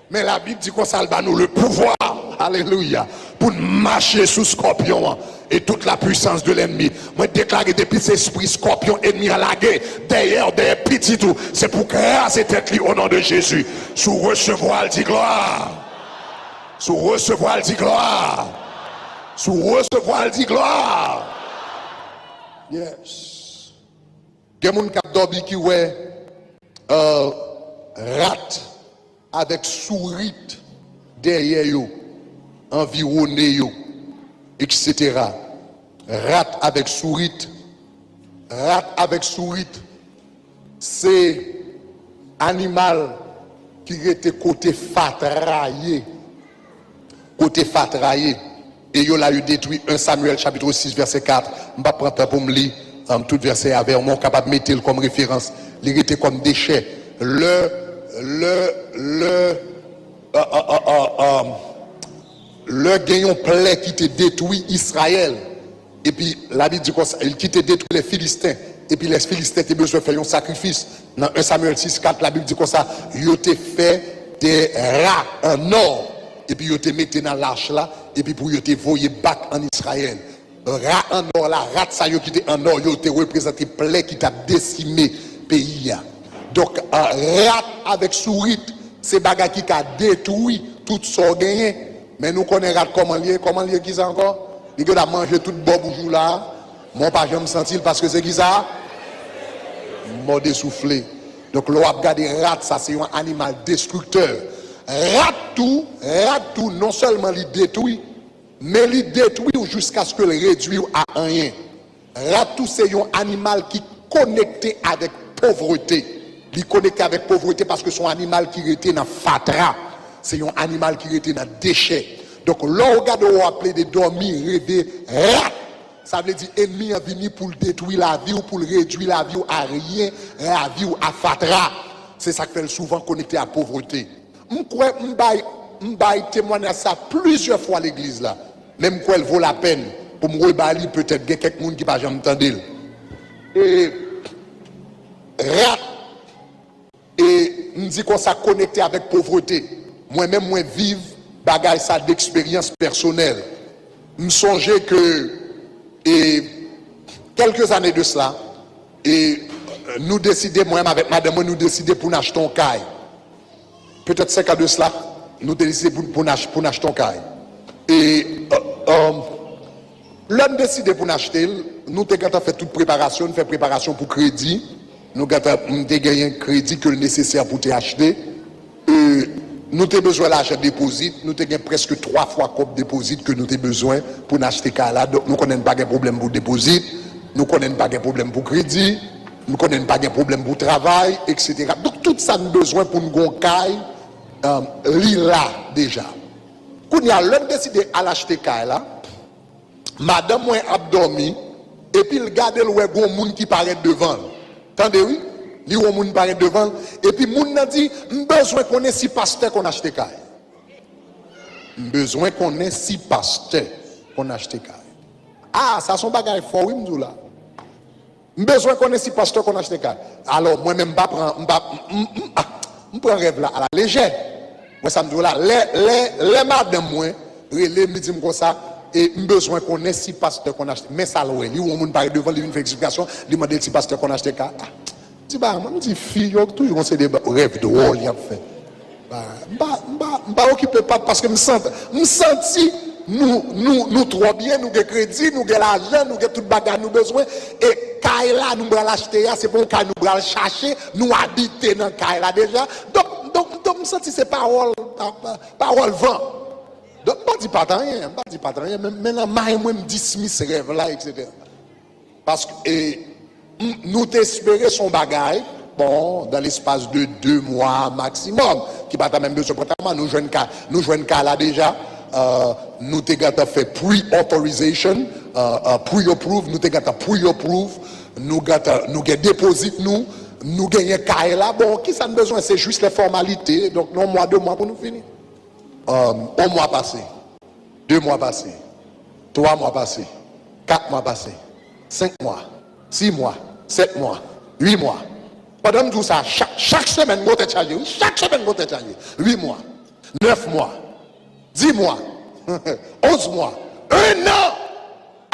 Men Labib di konsa, l ba nou le pouvwa, alelouya, pou n mache sou skòpyon an e tout la puissance de l'ennemi. Mwen deklare, depi se espri skòpyon enmi an lage dèyè w, dèyè pitit ou, se pou kraze tèt li, o non de Jezi. Si w resevwa l, di glwa. Si w resevwa l, di glwa. Si w resevwa l, di glwa. Yes. Gen moun k ap dòmi ki wè, euh, rat avèk sourit dèyè yo, anviwone yo, et cetera. Rat avèk sourit, rat avèk sourit, se animal ki rete kote fatra ye. Kote fatra ye. E yo la, yo detwi. En Samyèl chapit sis, vèsè kat. M p ap pran tan pou m li, um, tout vèsè a avè w, men w kapab mete l kòm referans. Li rete kòm dechè. Lè, lè, lè, uh, uh, uh, uh, um, lè gen yon plè ki te detwi Izrayèl, epi Labib di konsa, ki te detwi lè Filisten, epi lè Filisten te bezwen fè yon sakrifis, nan en Samyèl sis kat, Labib di konsa, yo te fè de ra an nò, epi yo te mete nan lach la, epi pou yo te voye bak ann Izrayèl. Ra an nò la, rat sa yo ki te an nò, yo te reprezante plè ki t ap desime peyi a. Donk, euh, rat avèk sourit, se bagay ki ka detwi tout sa w genyen. Men nou konnen rat kòman l ye. Kòman l ye, kisa ankò? Li gen dwa manje tout bò bouch ou la, men w pa janm santi l paske se kisa? Mòde soufle. Donk, lè w ap gade rat, sa se yon animal destriktè. Rat tou, rat tou, non sèlman li detwi, men li detwi w jiskaske l redwi w a anyen. Rat tou se yon animal ki konekte avèk povrete. Li konekte avèk povrete paske se yon animal ki rete nan fatra. Se yon animal ki rete nan dechè. Donk, lè w gade w ap plede dòmi, reve rat, sa vle di enmi an vini pou l detwi lavi w, pou l redwi lavi w a ryen, lavi w a fatra. Se sa k fè l souvan konekte a povrete. M kwè m bay, m bay temwayaj sa plizyè fwa legliz la, men m kwè l vo lapèn pou m rebay li, petèt gen kèk moun ki pa janm tande l. E rat, e m di konsa, konekte avèk povrete. Mwen menm, mwen viv bagay sa deksperyans pèsonèl. M sonje ke, e, kèlke zane de sela, e, nou deside, mwen menm avèk madanm mwen, nou deside pou n achte yon kay. Petèt senk an de sela, nou te deside pou, pou n ach-, pou n achte yon kay. E, euh, euh, lè n deside pou n achte l, nou te gentan fè tout preparasyon, n fè preparasyon pou kredi. Nou gentan, m te genyen kredi ke l nesesè pou te achte. E, nou te bezwen lajan depozit, nou te gen prèske twa fwa kòb depozit ke nou te bezwen pou n achte kay la. Donk, nou konnen n pa gen pwoblèm pou depozit, nou konnen n pa gen pwoblèm pou kredi, nou konnen n pa gen pwoblèm pou travay, et cetera. Donk, tout sa n bezwen pou n gon kay, um, li la deja. Kounye a, lè n deside al achte kay la, madanm mwen ap dòmi, epi l gade, l wè gon moun ki parèt devan l. Tande wi, li wè yon moun parèt devan l, epi moun nan di, "M bezwen konnen si pastè konn achte kay. M bezwen konnen si pastè konn achte kay." Ah, sa se yon bagay fò wi, m di w la. M bezwen konnen si pastè konn achte kay. Alò, mwen menm, m pa pran, m pa, m, m, m, ah, m pran rèv la alalejè. Wè sa m di w la, lè, lè, lè madanm mwen rele m, li di m konsa, e m bezwen konnen si pastè konn achte. Men sa l wè, li wè yon moun parèt devan, li vin fè eksplikasyon, li mande l si pastè konn achte kay. Ah, m di, ba, mwen, m di, fi yo toujou gon seri de ba-, rèv dwòl y ap fè. Ba, m pa, m pa, m pa okipe pa, paske m santi, m santi, Nou, nou, nou twò byen, nou gen kredi, nou gen lajan, nou gen tout bagay nou bezwen. E kay la nou pral achte a, se pa yon kay nou pral chache, nou abite nan kay la deja. Donk, donk, donk, m santi se pawòl, pa-, pa-, pawòl van. Donk, m pa di pa t anyen, m pa di pa t anyen, men, men nan may mwen, m dismiss rèv la, etsetera. Paske, e, m, nou te espere se yon bagay, bon, dans l'espace de deux mois maximum, ki pa ta menm bezwen pran tèlman, nou jwenn kay, nou jwenn kay la deja, euh, nou te gentan fè pre-authorization, euh, euh, pre-approve, nou te gentan pre-approve, nou gentan, nou gen deposit nou, nou genyen kay la, bon, kisa n bezwen, se jis lè fòmalite, donk, nan yon mwa, de mwa pou nou fini. Euh, yon mwa pase. De mwa pase. Twa mwa pase. Kat mwa pase. Senk mwa. Sis mwa. Sèt mwa. Uit mwa. Pandan m di w sa, chak, chak semèn, gwo tèt chaje, wi. Chak semèn, gwo tèt chaje. Uit mwa. Nèf mwa. Dis mwa. Onz mwa. En an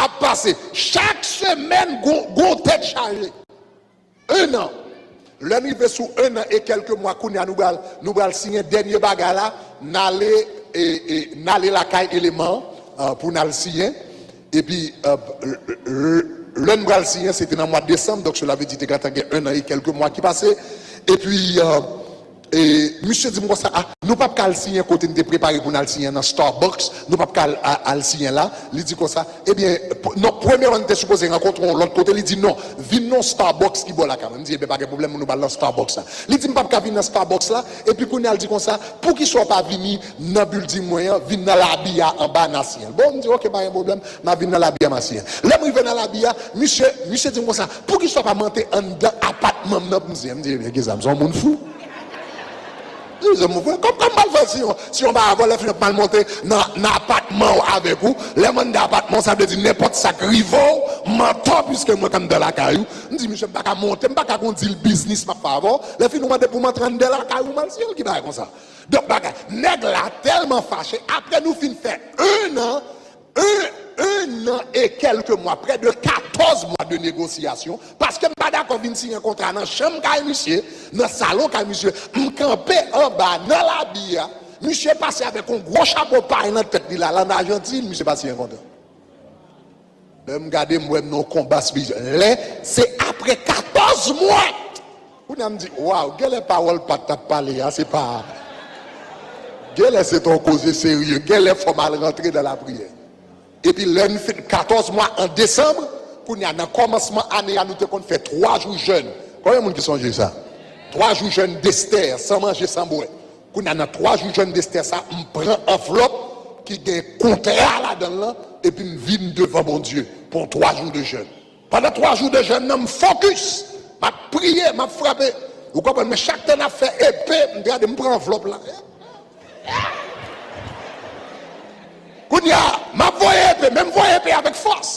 ap pase. Chak semèn, gwo, gwo tèt chaje. En an. Lè n rive sou en an e kèlke mwa, kounye a nou pral, nou pral siyen dènye bagay la, n ale, e, e, n ale lakay eleman an, pou n al siyen. Epi, e, l-, l-, lè n pral siyen, se te nan mwa desanm, donk, cela veut dire te gentan gen en an e kèlke mwa ki pase. Epi, e, e, misye di m konsa, a, nou p ap ka al siyen kote n te prepare pou n al siyen nan Starbucks, nou p ap ka al, a, al siyen la. Li di konsa, ebyen, p-, non, premyèman, nou te sipoze rankontre yon lòt kote. Li di, non, vin nan Starbucks ki bò lakay mwen. M di, ebyen, pa gen pwoblèm, nou pral nan Starbucks la. Li di, m p ap ka vin nan Starbucks la. Epi kounye a, l di konsa, poukisa w pa vini nan building mwen an, vin nan labi a anba n a siyen l. Bon, m di, oke, pa gen pwoblèm, m a vin nan labi a m a siyen l. Lè m rive nan labi a, misye, misye di m konsa, poukisa w pa monte anndan apatman m nan pou m siyen l? M di, ebyen, kisa, m se yon moun fou? Wi, se move. Kòm, kòm m pral fè si yon, si yon bagay vòlè fin ap mal monte nan, nan apatman w avèk ou. Lè m anndan apatman w, sa vle di nenpòt sa k rive w, m antò, piske mwen k anndan lakay ou. M di, misye, m pa ka monte, m pa ka gon deal biznis m ap fè avè w. Lè fini, ou mande pou m antre anndan lakay ou, m al siyen l, ki bagay konsa. Donk, bagay, nèg la tèlman fache, apre nou fin fè en an, en, en an e kèlke mwa, près de quatorze mois de négociation, paske m pa dakò vin siyen kontra nan chanm kay misye, nan salon kay misye, m kanpe anba nan labi a, misye pase avèk yon gwo chapo pay nan tèt li la, la nan Ajantin, misye pa siyen kontra. Lè m gade, m wè m nan yon konba espirityèl. Lè, se apre katòz mwa. Kounye a m di, waw, genlè pawòl pa t ap pale a, se pa. Genlè se t on koze serye. Genlè fò m al rantre nan lapriyè. Epi lè n fin katòz mwa an desanm, kounye a nan kòmansman ane a, nou te konn fè twa jou jèn. Konbyen moun ki sonje sa? Twa jou jèn destè, san manje, san bwè. Kounye a nan twa jou jèn destè sa, m pran anvlòp ki gen kontra ladan l lan, epi m vin devan Bondye pou yon twa jou de jèn. Pandan twa jou de jèn nan, m fokis. M ap priye, m ap frape. Ou konprann? Men chak tan n ap fè epe, m te gade, m pran anvlòp la. Kounye a, m ap voye epe, men m voye epe avèk fòs.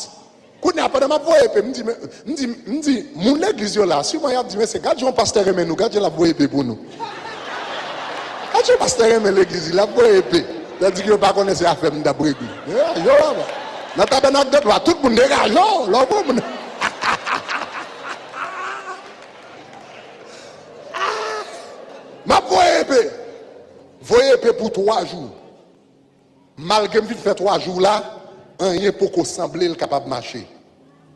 Kounye a, pandan m ap voye epe, m di, men, m di, m di, moun legliz yo la, siman y ap di, men se gad jan yon pastè renmen nou, gad jan l ap voye epe pou nou. Gad jan yon pastè renmen legliz li, l ap voye epe. Tandike yo pa konnen se afè m t ap regle. Degaje w, papa. Nan tabènak de glwa, tout moun degaje w, lè w pran moun. M ap voye epe. Voye epe pou twa jou. Malgre m fin fè twa jou la, anyen poko sanble l kapab mache.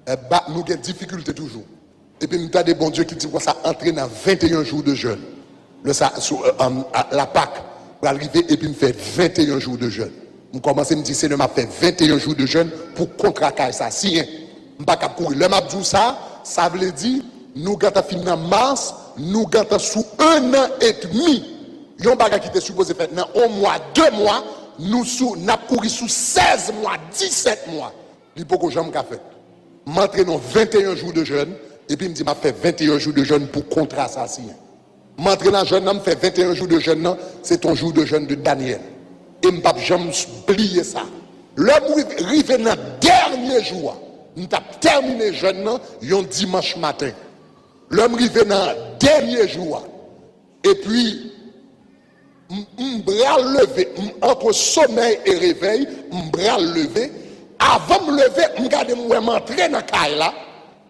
E ba, nou gen difikilte toujou. Epi m tande Bondye ki di m konsa, antre nan venteyen jou de jèn. Lè sa, sou, e, an, a, la Pak pral rive, epi m fè venteyen jou de jèn. M kòmanse, m di, Senyè, m ap fè venteyen jou de jèn pou kontra kay sa siyen. M pa kab kouri. Lè m ap di w sa, sa vle di, nou gentan fin nan mas, nou gentan sou en an edmi. Yon bagay ki te sipoze fèt nan yon mwa, de mwa, nou sou, n ap kouri sou sèz mwa, disèt mwa. Li poko janm ka fèt. M antre nan venteyen jou de jèn, epi m di m ap fè venteyen jou de jèn pou kontra sa siyen. M antre nan jèn nan, m fè venteyen jou de jèn nan, se te yon jou de jèn de Danyèl. E m p ap janm bliye sa. Lè m rive, rive nan dènye jou a, m t ap tèmine jèn nan yon dimanch maten. Lè m rive nan dènye jou a, epi m, m pral leve, m, entre sommeil et réveil, m pral leve. Avan m leve, m gade m wè m antre nan kay la,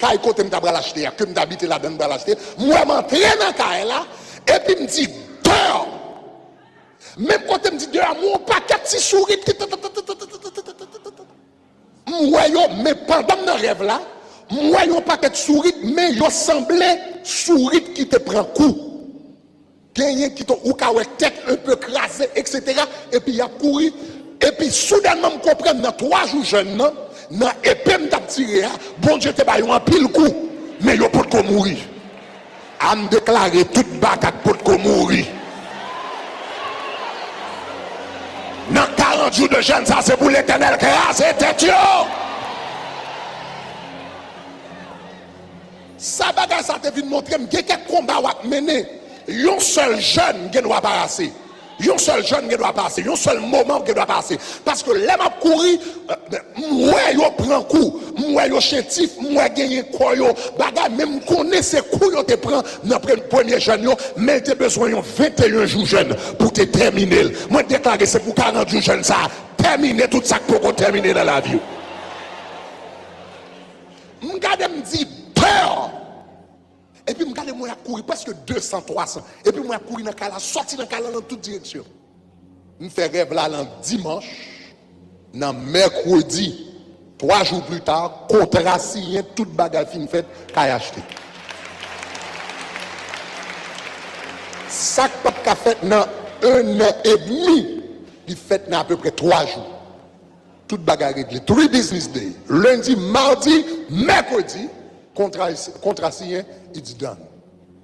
kay kote m ta pral achte a, ke m t abite ladan l m pral achte. M wè m antre nan kay la, epi m di, deyò. Menm kote m di deyò, m wè yon pakèt ti sourit ki M wè yo, men pandan m nan rèv la, m wè yon pakèt sourit, men yo sanble sourit ki te pran kou. Genyen ki te, ou ka wè tèt enpe kraze, etsetera, epi y ap kouri. Epi soudènman, m konprann nan twa jou jèn nan, nan epe m t ap tire a, Bondye te ba yo anpil kou, men yo potko mouri. A m deklare tout bagay potko mouri. Nan karant jou de jèn sa, se pou Letènèl kraze tèt yo. Sa bagay sa te vin montre m, gen kèk konba w ap mennen, yon sèl jèn gen dwa pa ase. Yon sèl jèn gen dwa pa ase. Yon sèl moman gen dwa pa ase. Paske lè m ap kouri, m wè yo pran kou, m wè yo chentif, m wè genyen kò yo, bagay, men m konnen se kou yo te pran nan pre-, premye jèn yo, men l te bezwen yon venteyen jou jèn pou te tèmine l. Mwen deklare se pou karant jou jèn sa a, tèmine tout sa k poko tèmine nan lavi w. M gade, m di, pè! Epi m gade, m wè y ap kouri prèske de san, twa san. Epi m wè y ap kouri nan kay la, sòti nan kay la nan tout direksyon. M fè rèv la nan dimanch, nan mèkredi, twa jou pli ta, kontra siyen, tout bagay fin fèt, kay achte. Sa k p ap ka fèt nan en an edmi, li fèt nan apeprè twa jou. Tout bagay regle. Three business day. Lendi, madi, mèkredi, kontra, kontra siyen, it's done.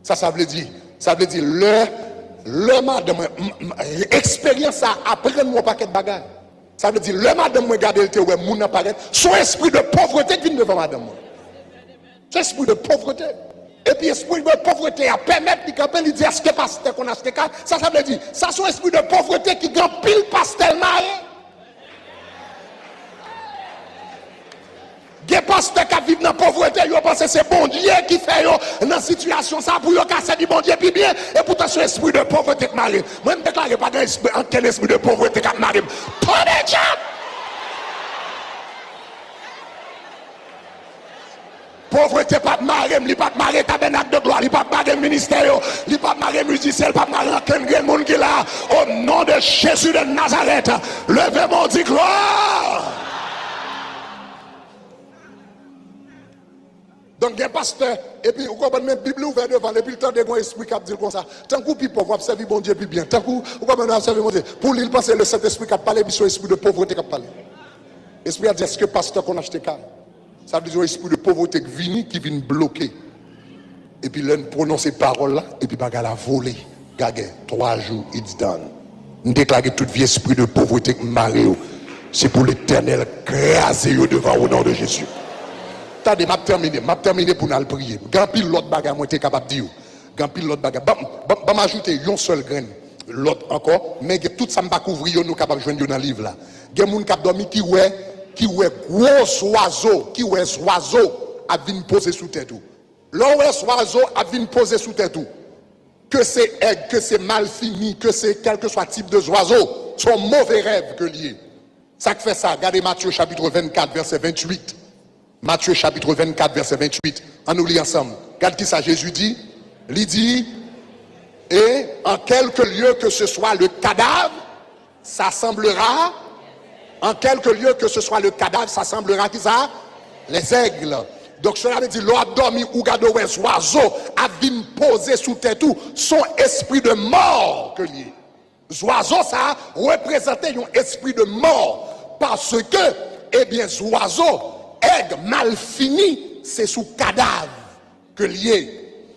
Sa, sa vle di, sa vle di lè, lè madanm mwen, m, m, eksperyans sa aprann mwen yon pakèt bagay. Sa vle di lè madanm mwen gade l te wè moun nan parèt, se yon espri de povrete k vin devan madanm mwen. Se espri de povrete. Epi espri de povrete a pèmèt li kanpe, li di, èske pastè konn achte kay? Sa, sa vle di, sa se yon espri de povrete ki gen anpil pastè l mare. Gen pastè k ap viv nan povrete, yo panse se Bondye ki fè yo nan sitiyasyon sa pou yo ka sèvi Bondye pi byen, epoutan se espri de povrete k mare. Mwen, m deklare pa gen espri, ankenn espri de povrete k ap mare m. Tonbe dyab! Povrete p ap mare m, li p ap mare Tabènak de Glwa, li p ap mare ministè yo, li p ap mare mizisyen, li p ap mare ankenn grenn moun ki la. O non de Jezi de Nazarèt, leve men w, di glwa! Donk, gen pastè, epi ou konprann, men Bib li ouvè devan l, epi l tande gon espri k ap di l konsa, tankou w pi pòv, w ap sèvi Bondye pi byen. Tankou, ou konprann, w ap sèvi Bondye. Pou li, l panse le Sentespri k ap pale, epi se yon espri de povrete k ap pale. Espri a di, èske pastè konn achte kay? Sa vle di yon espri de povrete k vini, ki vin bloke. Epi lè n pwononse pawòl la, epi bagay la vole. Gagè, twa jou, it's done. M deklare tout vye espri de povrete k mare yo, se pou Letènèl kraze yo devan w, o non de Jezi. Tande, m ap tèmine, m ap tèmine pou n al priye. Gen anpil lòt bagay mwen te kapab di w. Gen anpil lòt bagay. Ban, ban, ban m ajoute yon sèl grenn lòt ankò, men gen tout sa m pa kouvri yo, nou kapab jwenn yo nan liv la. Gen moun k ap dòmi ki wè, ki wè gwo zwazo, ki wè zwazo ap vin poze sou tèt ou. Lè w wè zwazo ap vin poze sou tèt ou, ke se èg, ke se malfini, ke se kèlkeswa tip de zwazo, se yon move rèv ke l ye. Sa k fè sa? Gade Matye chapit vennkat, vèsè venntuit. Matye chapit vennkat, vèsè venntuit. Ann nou li ansanm. Gad ki sa Jezi di. Li di, et en quelque lieu que ce soit le cadavre, ça semblera, en quelque lieu que ce soit le cadavre, ça semblera qui ça? Les aigles. Donk, cela veut dire, lè w ap dòmi, ou gade w wè zwazo ap vin poze sou tèt ou, se yon espri de mò ke l ye. Zwazo sa a reprezante yon espri de mò, paske, ebyen, zwazo, èg, malfini, se sou kadav ke l ye.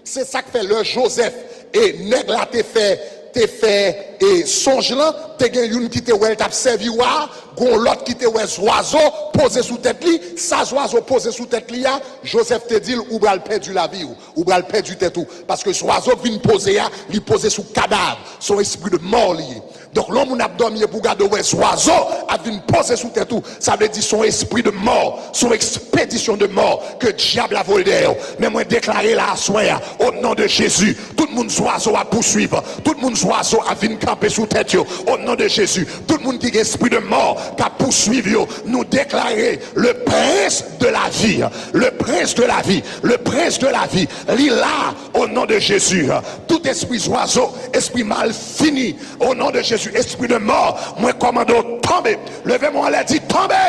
Se sa k fè lè Jozèf e nèg la te fè, te fè, e sonj lan, te gen youn ki te wè l t ap sèvi wa a, gon lòt ki te wè zwazo poze sou tèt li, sa zwazo poze sou tèt li a, Jozèf te di l, ou pral pèdi lavi w, ou pral pèdi tèt ou, paske zwazo k vin poze a, li poze sou kadav, se yon espri de mò li ye. Donk, lè yon moun ap dòmi epi w gade w wè zwazo ap vin poze sou tèt ou, sa vle di se yon espri de mò, se yon ekspedisyon de mò ke dyab la voye dèyè w. Men mwen deklare la aswè a, o non de Jezi, tout moun zwazo ap pouswiv, tout moun zwazo ap vin kanpe sou tèt yo, o non de Jezi, tout moun ki gen espri de mò k ap pouswiv yo, nou deklare le prince de la vie, le prince de la vie, le prince de la vie, li la, o non de Jezi. Tout espri zwazo, espri malfini, o non de Jezi, espri de mò, mwen kòmande w tonbe. Leve men w anlè, di tonbe.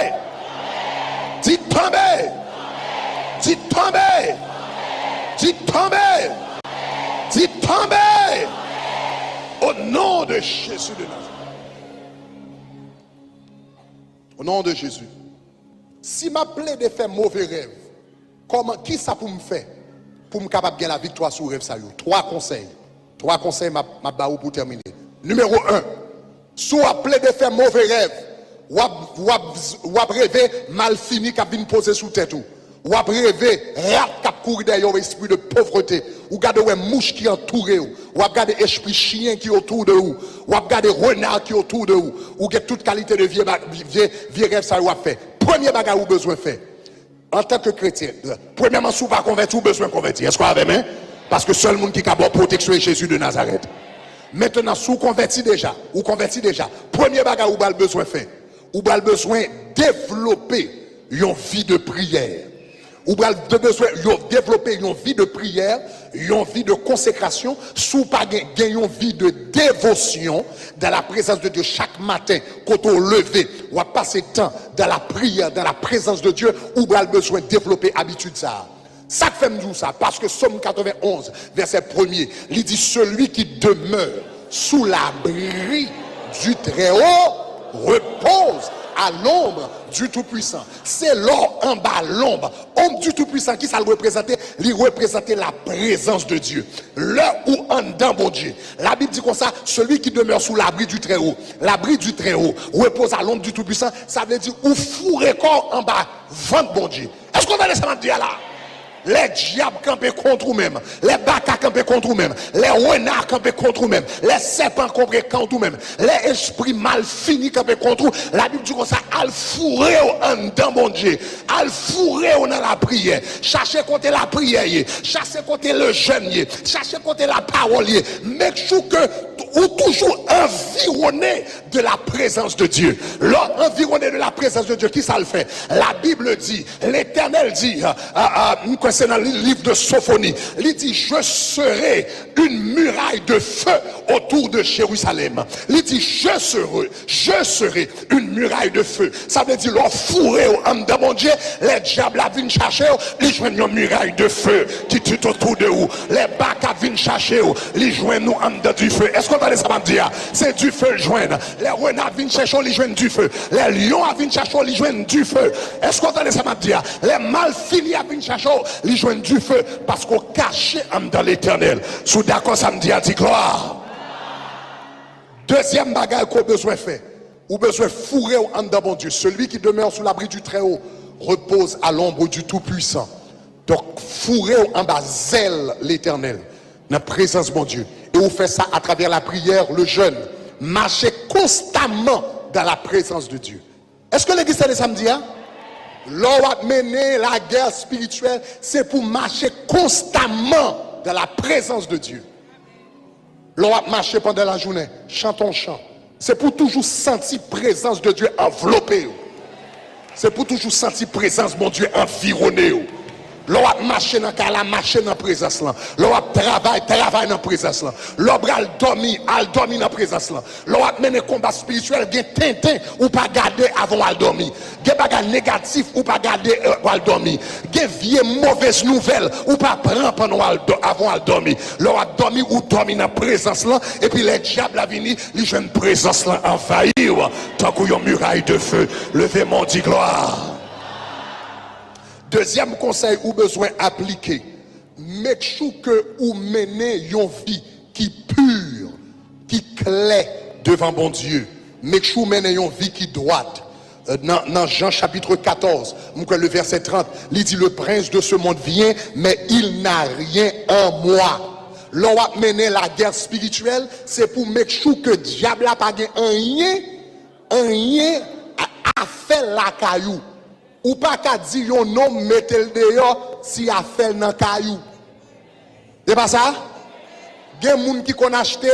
Di tonbe! Di tonbe! Di tonbe! Di tonbe! Au nom de Jésus de Nazareth. Au nom de Jésus. Si m ap plede fè move rèv, kòman, kisa pou m fè pou m kapab gen laviktwa sou rèv sa yo? Twa konsèy. Twa konsèy m ap, m ap ba ou pou tèmine. Nimewo en, si w ap plede fè move rèv, w ap, w ap, w ap reve malfini k ap vin poze sou tèt ou. W ap reve rat k ap kouri dèyè w, espri de povrete. Ou gade, w wè mouch ki antoure w. W ap gade espri chyen ki otou de ou. W ap gade rena ki otou de ou. Ou gen tout kalite de vye, ba- vye, vye rèv sa yo w ap fè. Premye bagay ou bezwen fè, antanke kretyen, premyèman, si w pa konvèti, ou bezwen konvèti. Èske w avè m? Paske sèl moun ki ka ba w pwoteksyon e Jezi de Nazarèt. Mentnan, si w konvèti deja, ou konvèti deja, premye bagay ou pral bezwen fè, ou pral bezwen devlope yon vi de priyè. Ou pral de bezwen yo devlope yon vi de priyè, yon vi de konsekrasyon. Si w pa gen, gen yon vi de devosyon dans la présence de Dieu chak maten, kote w leve, w ap pase tan dans la prière, dans la présence de Dieu, ou pral bezwen devlope abitid sa a. Sa k fè m di w sa? Paske Sòm katrevenn onz, vèsè premye, li di, celui qui demeure sous l'abri du Très-Haut repose à l'ombre du Tout-Puissant. Se lè w anba lonb, ombre du Tout-Puissant, ki sa l reprezante? Li reprezante la présence de Dieu. Lè ou anndan Bondye, Labib di konsa, celui qui demeure sous l'abri du Très-Haut, l'abri du Très-Haut repose à l'ombre du Tout-Puissant, sa vle di ou foure kò w anba vant Bondye. Èske w tande sa m ap di a la? Lè dyab kanpe kont ou menm, lè baka kanpe kont ou menm, lè rena kanpe kont ou menm, lè sèpan kanpe kont ou menm, lè espri malfini kanpe kont ou, Labib di konsa, al foure w anndan Bondye, al foure w nan lapriyè, chache kote lapriyè ye, chache kote lejèn ye, chache kote lapawòl ye. Make sure ke ou toujou anviwone de la présence de Dieu. Lè w anviwone de la présence de Dieu, ki sa l fè? La Bible dit, Letènèl di, a, a, a, m kwè se nan li- liv de Sofoni, li di, je serai une muraille de feu autour de Jérusalem. Li di, je serai, je serai une muraille de feu. Sa vle di, lè w foure w anndan Bondye, lè dyab la vin chache w, li jwenn yon miray de feu qui tout autour de ou. Lè baka vin chache w, li jwenn ou anndan dife. Èske w tande sa m ap di a? Se dife l jwenn. Lè rena vin chache w, li jwenn dife. Lè lyon a vin chache w, li jwenn dife. Èske w tande sa m ap di a? Lè malfini a vin chache w, li jwenn dife. Paske w kache anndan Letènèl. Si w dakò sa m di a, di glwa. Dezyèm bagay ke w bezwen fè, ou bezwen foure w anndan Bondye. Celui qui demeure sous l'abri du Très-Haut repose à l'ombre du Tout-Puissant. Donk, foure w anba zèl Letènèl, nan prezans Bondye. E ou fè sa atravè lapriyè, le jeûne. Mache constamment dans la présence de Dieu. Èske legliz tande sa m di a? Lè w ap mennen lagè espirityèl, se pou w mache constamment dans la présence de Dieu. Lè w ap mache pandan lajounen, chante yon chan. Se pou w toujou santi prezans de Dye anvlope w. Se pou w toujou santi prezans Bondye anviwone w. Lè w ap mache nan kay la, mache nan prezans lan. Lè w ap travay, travay nan prezans lan. Lè w pral dòmi, al dòmi nan prezans lan. Lè w ap mennen konba espirityèl, gen tenten ou pa gade avan w al dòmi. Gen bagay negatif ou pa gade, euh, w al dòmi. Gen vye movez nouvèl ou pa pran pandan w al dò- avan w al dòmi. Lè w ap dòmi, ou dòmi nan prezans lan, epi lè dyab la vini, li jwenn prezans lan anvayi w tankou yon miray de fe. Leve men w, di glwa. Dezyèm konsèy ou bezwen aplike, make sure ke ou mennen yon vi ki pi, ki klè devan Bondye. Make sure ou mennen yon vi ki dwat. Euh, nan, nan Jan chapit katòz, m kwè le vèsè trant, li di, le prince de ce monde vient, mais il n'a rien en moi. Lè w ap mennen lagè espirityèl, se pou make sure ke dyab la pa gen anyen, anyen a, a fè lakay ou. Ou pa ka di yon nonm mete l deyò si afè l nan kay ou. Se pa sa? Gen moun ki konn achte,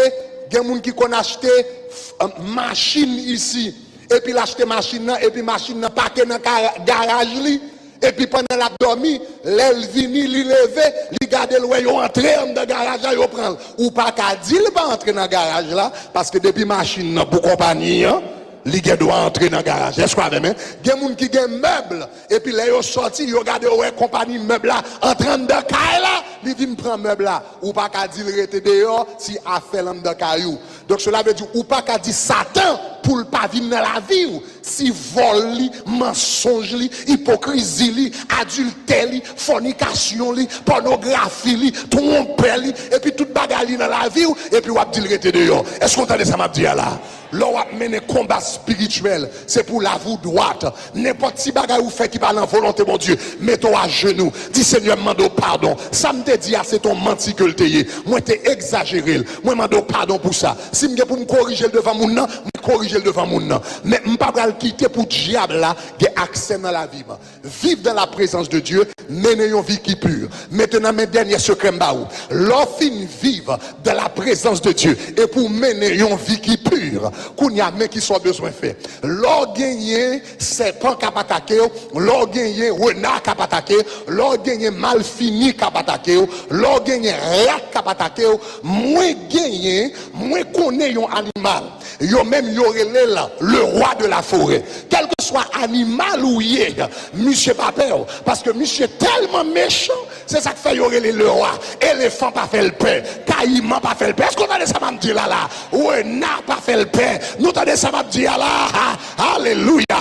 gen moun ki konn achte, f- machin isi. Epi l achte machin nan, epi machin nan pake nan kara- garaj li. Epi pandan l ap dòmi, lè l vini, li leve, li gade l wè yo antre anndan garaj la, yo pran l. Ou pa ka di l pa antre nan garaj la, paske depi machin nan pou konpayi an, Li gen dwa antre nan garaj. Èske w avè m? Gen moun ki gen mèb, epi lè yo sòti, yo gade, yo wè konpayi mèb la antre anndan kay la, li vin pran mèb la. Ou pa ka di l rete deyò si afè l anndan kay ou. Donk, sela vle di, ou pa ka di Satan pou l pa vin nan lavi w. Si vòl li, mansonj li, ipokrizi li, adiltè li, fònikasyon li, pònografi li, twonpè li, epi tout bagay li nan lavi w, epi w ap di l rete deyò. Èske w tande sa m ap di a la? Lè w ap mennen konba espirityèl, se pou lavi w dwat. Nenpòt ti bagay ou fè ki pa nan volonte Bondye, mete w ajenou. Di, Senyè, m mande w padon. Sa m te di a, se t on manti ke l te ye. Mwen te egzajere l. Mwen mande w padon pou sa. Si m gen pou m korije l devan moun nan, mwen korije l devan moun nan. Men m pa pral kite pou dyab la gen aksè nan lavi m. Viv dans la présence de Dieu, mennen yon vi ki pi. Mentnan, men dènye sekrè m ba ou. Lè w fin viv dans la présence de Dieu, epi w mennen yon vi ki pi, kounye a, men ki sa w bezwen fè. Lè w genyen sèpan k ap atake w, lè w genyen rena k ap atake w, lè w genyen malfini k ap atake w, lè w genyen rat k ap atake w, mwen genyen, mwen konnen yon animal. Yo menm, yo rele l le roi de la forêt. Kèlkeswa animal ou ye, misye pa pè w, paske misye tèlman mechan, se sa k fè yo rele l le roi. Elefan pa fè l pè, kayiman pa fè l pè. Èske w tande sa m ap di la la? Rena pa fè l pè. Nou tande sa m ap di a la? Ha, alelouya.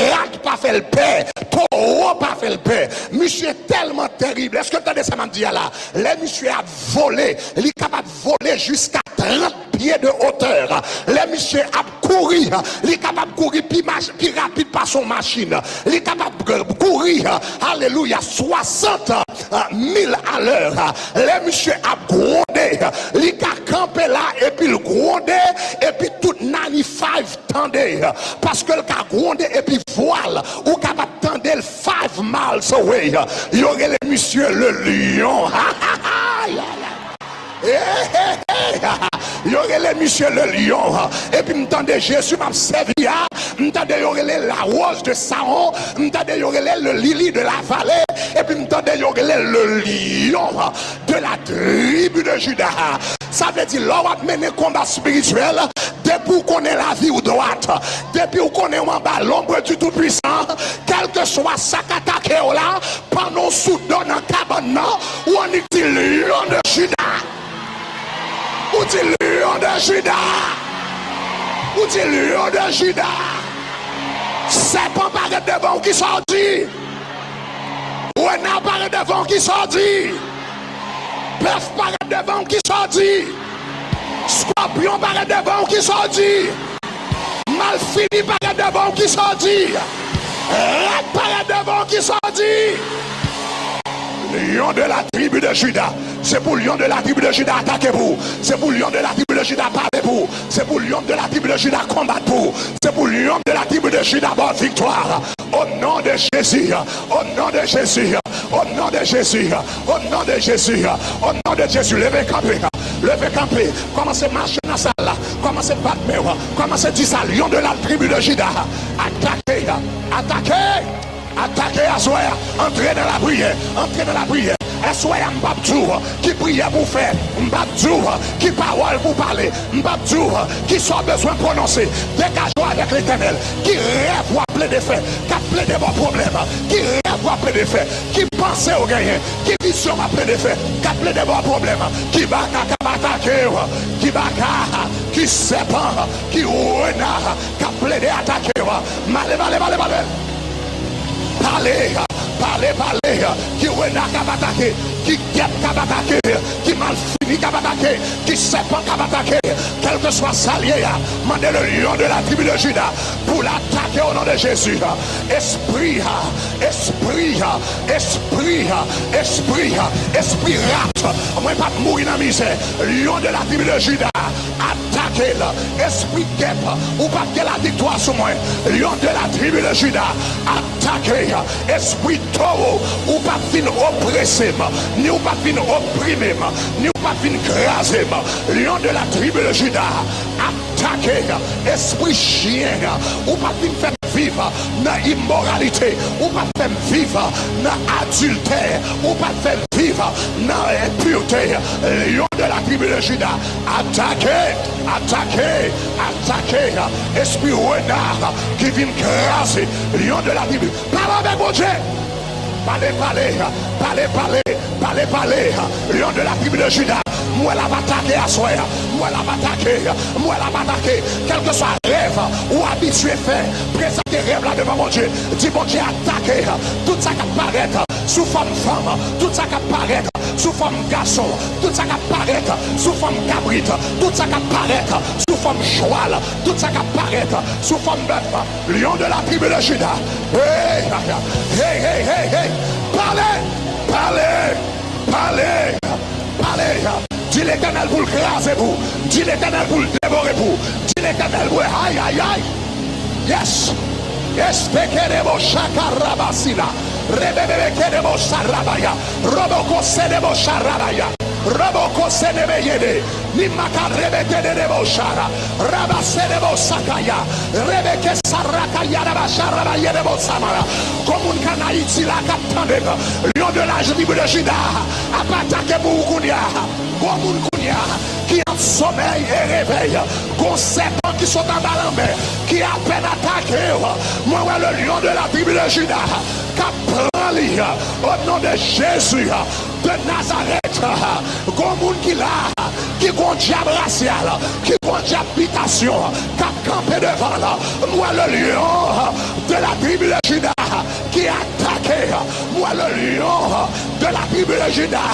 Rat pa fè l pè, towo pa fè l pè. Misye tèlman tèrib. Èske w tande sa m ap di a la? Lè misye ap vole, li kapab vole jiska trant pye de otè. Lè misye ap kouri, li kapab kouri pi mach-, pi rapid pase yon machin. Li kapab kouri, alelouya, swasant mil alè. Lè misye ap gwonde, li ka kanpe la epi l gwonde, epi tout ninety-five tande, paske l ka gwonde epi vwa l, ou kapab tande l five miles away. Yo rele misye le lion. Ay, ay, ay. Hey, hey, hey. Yo rele misye le lion. Epi m tande Jezi m ap sèvi a, m tande yo rele la rose de Saron, m tande yo rele le lili de la vallée, epi m tande yo rele le lion de la tribu de Juda. Sa vle di, lè w ap mennen konba espirityèl, depi w konnen lavi w dwat, depi w konnen w anba lonb di Toupisan, kèlkeswa sa k atake w la, pandan w sou do nan kabann nan, ou annik di, Lion de Juda! Ou di, Lion de Juda! Ou di, Lion de Juda! Sèpan parèt devan w, kisa w di? Rena parèt devan w, kisa w di? Bèf parèt devan w, kisa w di? Skòpyon parèt devan w, kisa w di? Malfini parèt devan w, kisa w di? Rat parèt devan w, kisa w di? Lion de la tribu de Juda. Se pou lion de la tribu de Juda atake pou ou. Se pou lion de la tribu de Juda pale pou ou. Se pou lion de la tribu de Juda konbat pou ou. Se pou lion de la tribu de Juda ba w viktwa. Au nom de Jésus, au nom de Jésus, au nom de Jésus, au nom de Jésus, au nom de Jésus, leve kanpe, leve kanpe, kòmanse mache nan sal la, kòmanse bat men w, kòmanse di sa, lion de la tribu de Juda, atake, atake, atake aswè a, antre nan lapriyè, antre nan lapriyè. Aswè a, m p ap di w ki priyè pou w fè, m p ap di w ki pawòl pou w pale, m p ap di w ki sa w bezwen pwononse. Degaje w avèk Letènèl. Ki rèv w ap plede fè, k ap plede ba w pwoblèm? Ki rèv w ap plede fè? Ki panse w genyen? Ki vizyon w ap plede fè, k ap plede ba w pwoblèm? Ki baka k ap atake w? Ki baka, ki sèpan, ki rena k ap plede atake w? Male, male, male, male. Pale, pale, pale, ki rena k ap atake, ki gèp k ap atake, ki malfini k ap atake, ki sèpan k ap atake, kèlkeswa sa l ye a, mande le lion de la tribu de Juda pou l atake au nom de Jésus. Espri, espri, espri, espri, espri rat, mwen p ap mouri nan mizè. Lion de la tribu de Juda, atake l. Espri gèp, ou p ap gen laviktwa sou mwen. Lion de la tribu de Juda, atake. Espri towo, ou p ap vin oprese m, ni ou p ap vin oprime m, ni ou p ap vin kraze m. Lion de la tribu de Juda, atake. Espri chyen, ou p ap vin fè m viv nan imoralite, ou p ap fè m viv nan adiltè, ou p ap fè m viv nan enpirte. Lyon de la tribi de Jida, atake, atake, atake espri rena ki vin kraze. Lyon de la tribi, pale avèk Bondye. Pale, pale, pale, pale, pale, pale. Lyon de la tribi de Jida, m wè l ap atake aswè a. M wè l ap atake, m wè l ap atake. Kèlkeswa rèv ou abitye fè, prezante rèv la devan Bondye. Di Bondye atake tout sa k ap parèt sou fòm fanm, tout sa k ap parèt sou fòm gason, tout sa k ap parèt sou fòm kabrit, tout sa k ap parèt sou fòm chwal, tout sa k ap parèt sou fòm bèf. Lyon de la tribi de Jida. Hey, hey, hey, hey, hey. Pale, pale, pale, pale. Di Letènèl pou l kraze pou. Di Letènèl pou l devore pou. Di Letènèl pou. Ay, ay, ay. Yes. Espekerebo shakarabasila. Rebebebekerebo sarabaya. Robokosedebo sharabaya. Robokosedebeyede. Ni maka rebeke de debo shara. Rabase debo sakaya. Rebeke sarakaya daba shara ba ye debo samara. Gon moun k ann Ayiti la k ap tande m. Lyon de la tribi de Jida ap atake pou ou kounye a. Gon moun kounye a ki ant somèy e revèy. Gon sèpan ki sot anba lanmè ki apèn atake w. Mwen wè le lion de la tribi de Jida k ap pran li. O non de Jezi de Nazarèt, gon moun ki la, ki gon dyab rasyal, ki gon dyab bitasyon k ap kanpe devan l. M wè le lion de la tribi de Jida ki atake. M wè le lion de la tribi de Jida